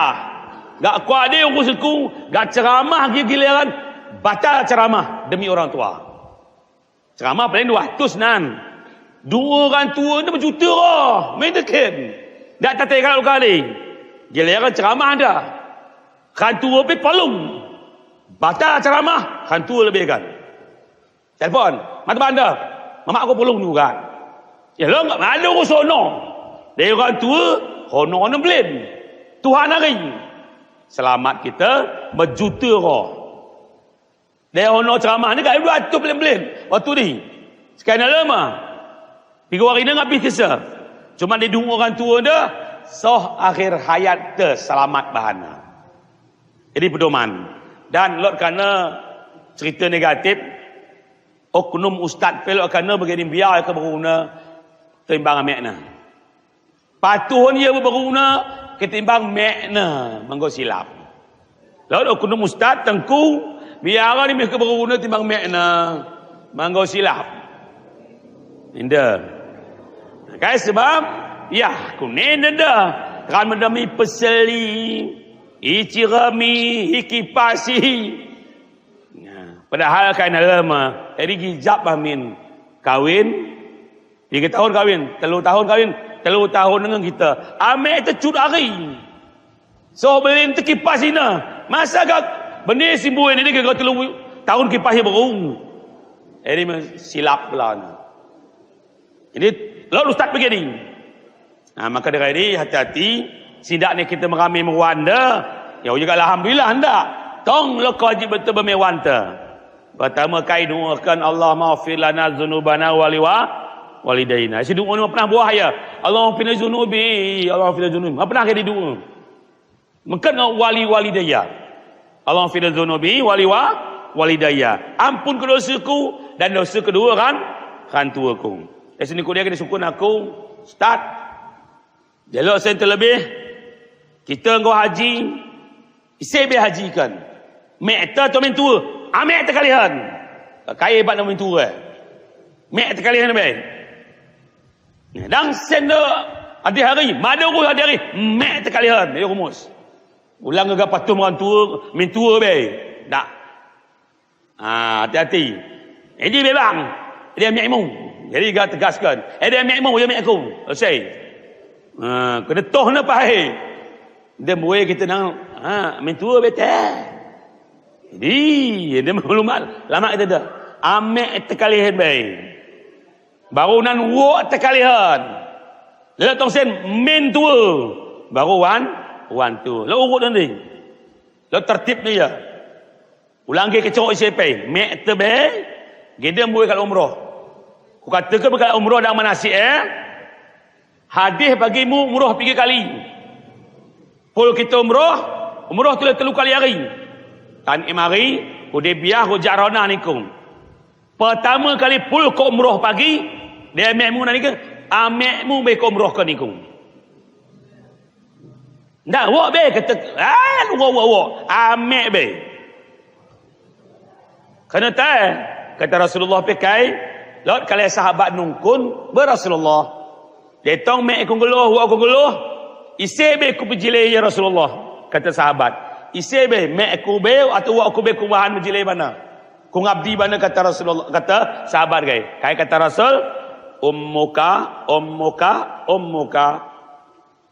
Gak kuat dia urus aku, gak ceramah gigi-giliran. Batal ceramah demi orang tua. Ceramah paling dua ratus nan. Dua orang tua ni berjuta roh. Main deket. Dak tatai kalau kali. Giliran ceramah anda. Kan tua pe palung. Batal ceramah, kan tua lebih kan. Telepon, mata banda. Mamak aku pulung juga. Ya lo enggak malu aku sono. Dia orang tua, hono hono belin. Tuhan hari. Selamat kita, berjuta roh. Dia hono ceramah ni kan dua ratus belin-belin. Waktu ni. Sekian lama. Tiga hari ni ngabih kisah. Cuma di dua orang tua dia, soh akhir hayat te selamat bahana. Jadi pedoman. Dan lot kana cerita negatif, oknum ustaz pelok kana bagi ni biar ke beruna timbang amek na. Patuhun ia beruna ketimbang mek na manggo silap. Lot oknum ustaz tengku biar ni meh ke beruna timbang mek na manggo silap. Inda. Kai sebab, ya, kunen inda. Kan mendemi peseli, ici rami, iki pasi. Nah, padahal kain lama, jadi gijap amin kawin, tiga tahun kawin, telu tahun kawin, telu tahun dengan kita. Amek tecut hari. So belin te kipas ina. Masa gak beni simbu ini ke telu tahun kipas ia berung. Ini silap belana. Ini lalu ustaz begini. Nah, maka dengan ini hati-hati. Sidak ni kita merami meruan da. Ya, juga alhamdulillah ndak. Tong lo kajib betul bemewan ta. Pertama kali doakan Allah maghfir lana dzunubana waliwa walidaina. Si doa ni pernah buah ya. Allah maghfir dzunubi, Allah maghfir dzunubi. Apa pernah kali doa? Mungkin wali walidaya. Allah maghfir dzunubi waliwa walidaya. Ampun ke dosaku dan dosa kedua kan, kan tuaku. Dari sini kuliah kena sukun aku start. Jalur sen terlebih kita engkau haji, isi be haji kan. Mek ta tu main tua, amek terkalihan. Kaya hebat main tua. Mek terkalihan be. Dang sen do, Ati hari, madu ku ati hari, mek tekalihan, dia rumus. Ulang ga patuh mentua, mentua be. Dak. Ah, hati-hati. Jadi bebang. Dia mek mu. Jadi ga tegaskan. Eh, dia mek mu, dia mek ku. Selesai. Ah, kena toh na pai. Dia buai kita nang, ha, mentua bete. Jadi, dia maklum lama kita dah. Amek tekalihan be. Baru nan wok tekalihan. Lalu tong sen mentua. Baru wan, wan tu. Lalu urut nanti. Lalu tertib ni ya. Ulang ke kecok isi pe. Mek tebe. Gede mbuai kal umroh. Ku kata ke bekal umroh dan manasik eh. Hadis bagi mu umroh tiga kali. Pul kita umroh, umroh telu, telu kali hari. Tanim hari, Hudaybiyah, ku Ji'ranah nikum. Pertama kali pul ko umroh pagi, dia mek mu nani ke, amek mu be ko umroh ke nikum. Ndak, wok be, kata, ah, wok, wok, wok. Amek be. Kena tai, kata Rasulullah pe kai, lot kali sahabat nungkun, be Rasulullah. Dia tong mek ku ngeluh, wok ku ngeluh, ise be ku pejilai ya Rasulullah. Kata sahabat, ise be, mek ku be, atau wok ku be ku bahan pejilai bana. Ku ngabdi bana kata Rasulullah, kata sahabat kai. Kai kata Rasul, ummuka, ummuka, ummuka,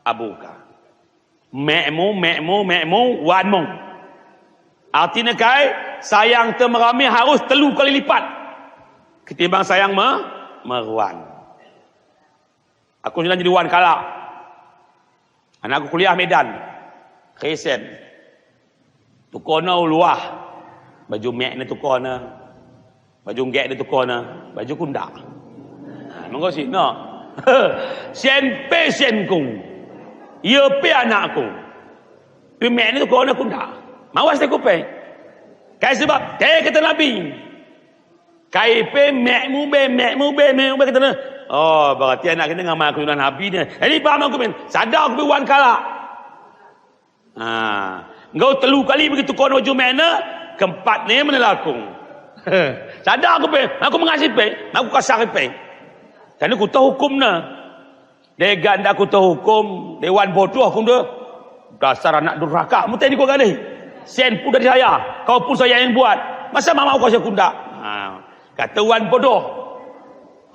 abuka. Mek mu, mek mu, mek mu, wan mu. Artina kai, sayang te merami harus telu kali lipat. Ketimbang sayang me, meruan. Aku sudah jadi wan kalak. Anak aku kuliah Medan. Resen. Tuko na uluah. Baju mek ne tuko na. Baju nggek dia tuko na, baju ku ndak. Ha, mangko si, no. Sen pe sen ku. Ia pe anak ku. Pe mek ne tuko na ku ndak. Mawas te ku pe. Kai sebab, te kata Nabi. Kai pe mek mu be, mek mu be, mek mu be kata na. Oh, berarti anak kita ngamal ku Nabi ne. Jadi paham aku men. Sadar aku pe wan kalak. Ha, enggau telu kali begitu kono jumena, keempat ne menelakung. Sadar aku pe, aku mengasih pe, aku kasar pe. Karena ku tahu hukum na. Dega ndak ku tahu hukum, dewan bodoh hukum tu. Dasar anak durhaka, mu tadi kau gadai. Sen pun dari saya, kau pun saya yang buat. Masa mama kau saya kundak. Ha, kata wan bodoh.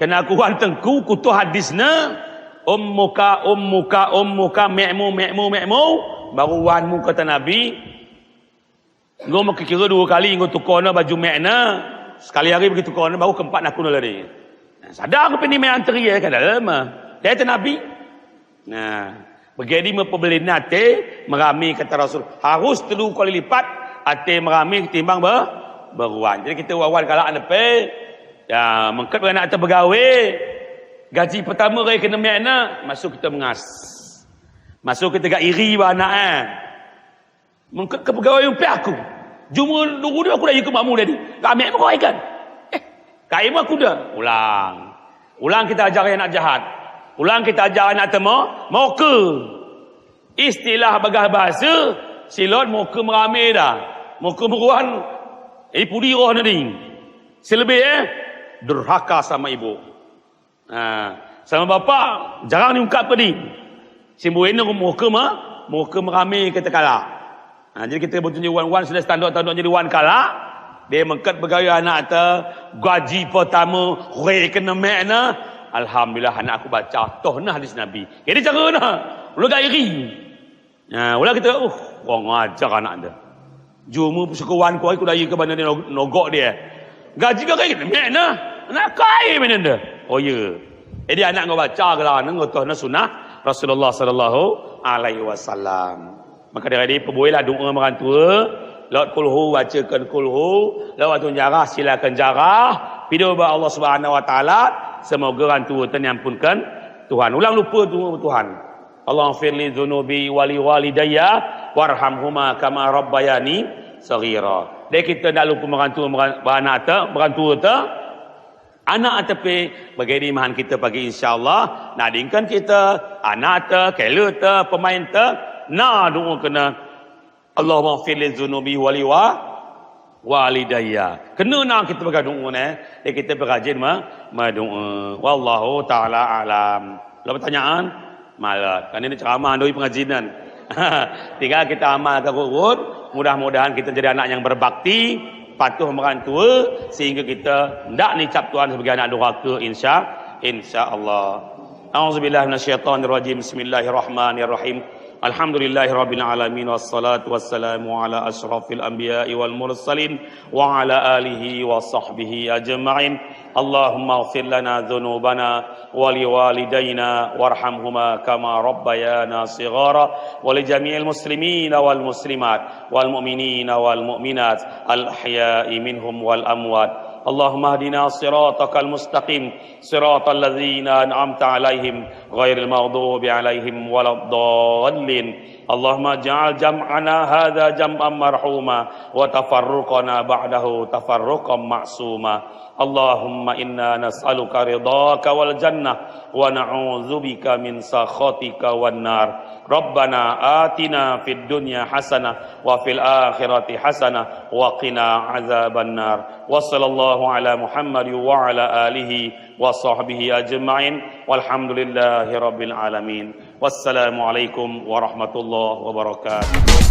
Kena ku wan tengku, ku tu hadis na, ummuka, ummuka, ummuka, mek mu, mek mu, mek mu, baru wan mu kata Nabi. Nggo mekikira dua kali, nggo tuko na baju mek na, sekali hari begitu tuko na, baru keempat aku na lari. Sadar aku pe ni mek antri ya, kada lama. Dia kata Nabi. Nah, begedi me pebelin ate merami kata Rasul. Harus telu kali lipat ate merami ketimbang be, beruan. Jadi kita wawan kalak ane pe, ya, mengket anak ate begawe. Gaji pertama kali kena mek na, masuk kita mengas. Masuk kita gak iri ba anak eh. Mengket ke pegawai yang pe aku. Jumpa dulu aku dah ikut makmu tadi. Kami mau kau ikan. Eh, kai mau aku dah. Ulang. Ulang kita ajar anak jahat. Ulang kita ajar anak temo. Moke. Istilah bagah bahasa, silot moke merame dah. Moke meruan. Eh, pudi roh nadi. Selebih eh, durhaka sama ibu. Ha, sama bapa, jarang diungkap ke di. Simbu ini moke ma, moke merame kita kalak. Ha, jadi kita betul jadi wan-wan sudah tanduk-tanduk jadi wan kalak. Dia mengket begawe anak ta, gaji pertama, re kena mek na. Alhamdulillah anak aku baca, toh na hadis Nabi. Jadi cara na, ulah gak iri. Nah, ulah kita, uh, kurang ajar anak anda. Jumpa persekutuan kau, aku dah iya ke mana dia nog-, nogok dia. Gaji kau kayak gitu, mek na. Anak kai mana anda. Oh iya. Jadi anak ngau baca gelah, ngau toh na sunnah Rasulullah sallallahu alaihi wasallam. Maka dari itu, perbuailah doa merantua, laut kulhu, bacakan kulhu, laut waktu jarah, silakan jarah, pido ba Allah Subhanahu wa Taala, semoga rantua tu diampunkan Tuhan. Ulang lupa tu Tuhan. Allahumma firli dzunubi wa li walidayya warhamhuma kama rabbayani saghira. Dek kita ndak lupa merantua, meran-, ba anak ta, merantua ta. Anak ta pe, bagi di mahan kita pagi insya Allah. Nadingkan kita, anak ta, kelu ta, pemain ta, na doa kena. Allahumma firli dzunubi wa li wa-, walidayya. Kena na kita bagi doa ne. Dek kita berajin ma, ma doa. Wallahu ta'ala alam. Ada pertanyaan? Malah, kan ini ceramah doi pengajian. Tinggal kita amalkan, Bun. Mudah-mudahan kita jadi anak yang berbakti, patuh makan tua, sehingga kita ndak dicap Tuhan sebagai anak durhaka, insya, insya Allah. A'udzubillahi minasyaitonirrajim. Bismillahirrahmanirrahim. Alhamdulillahirabbil alamin, wassalatu wassalamu ala asyrafil anbiya'i wal mursalin wa ala alihi wa sahbihi ajma'in. Allahumma ighfir lana dzunubana wa liwalidayna warhamhuma kama rabbayana shighara, wa li jami'il muslimina wal muslimat wal mu'minina wal mu'minat al ahya'i minhum wal amwat. Allahumma ihdina shiratakal mustaqim, shiratal ladzina an'amta alaihim, ghairil maghdubi alaihim waladdallin. Allahumma ij'al jam'ana hadza jam'an marhuma, wa tafarruqana ba'dahu tafarruqan ma'suma. Allahumma inna nas'aluka ridhaka wal jannah, wa na'udzubika min sakhatika wan nar. Rabbana atina fid dunya hasanah, wa fil akhirati hasanah, wa qina adzaban nar. Wa sallallahu ala Muhammad wa ala alihi wa sahbihi ajma'in. Walhamdulillahi rabbil alamin. Wassalamualaikum warahmatullahi wabarakatuh.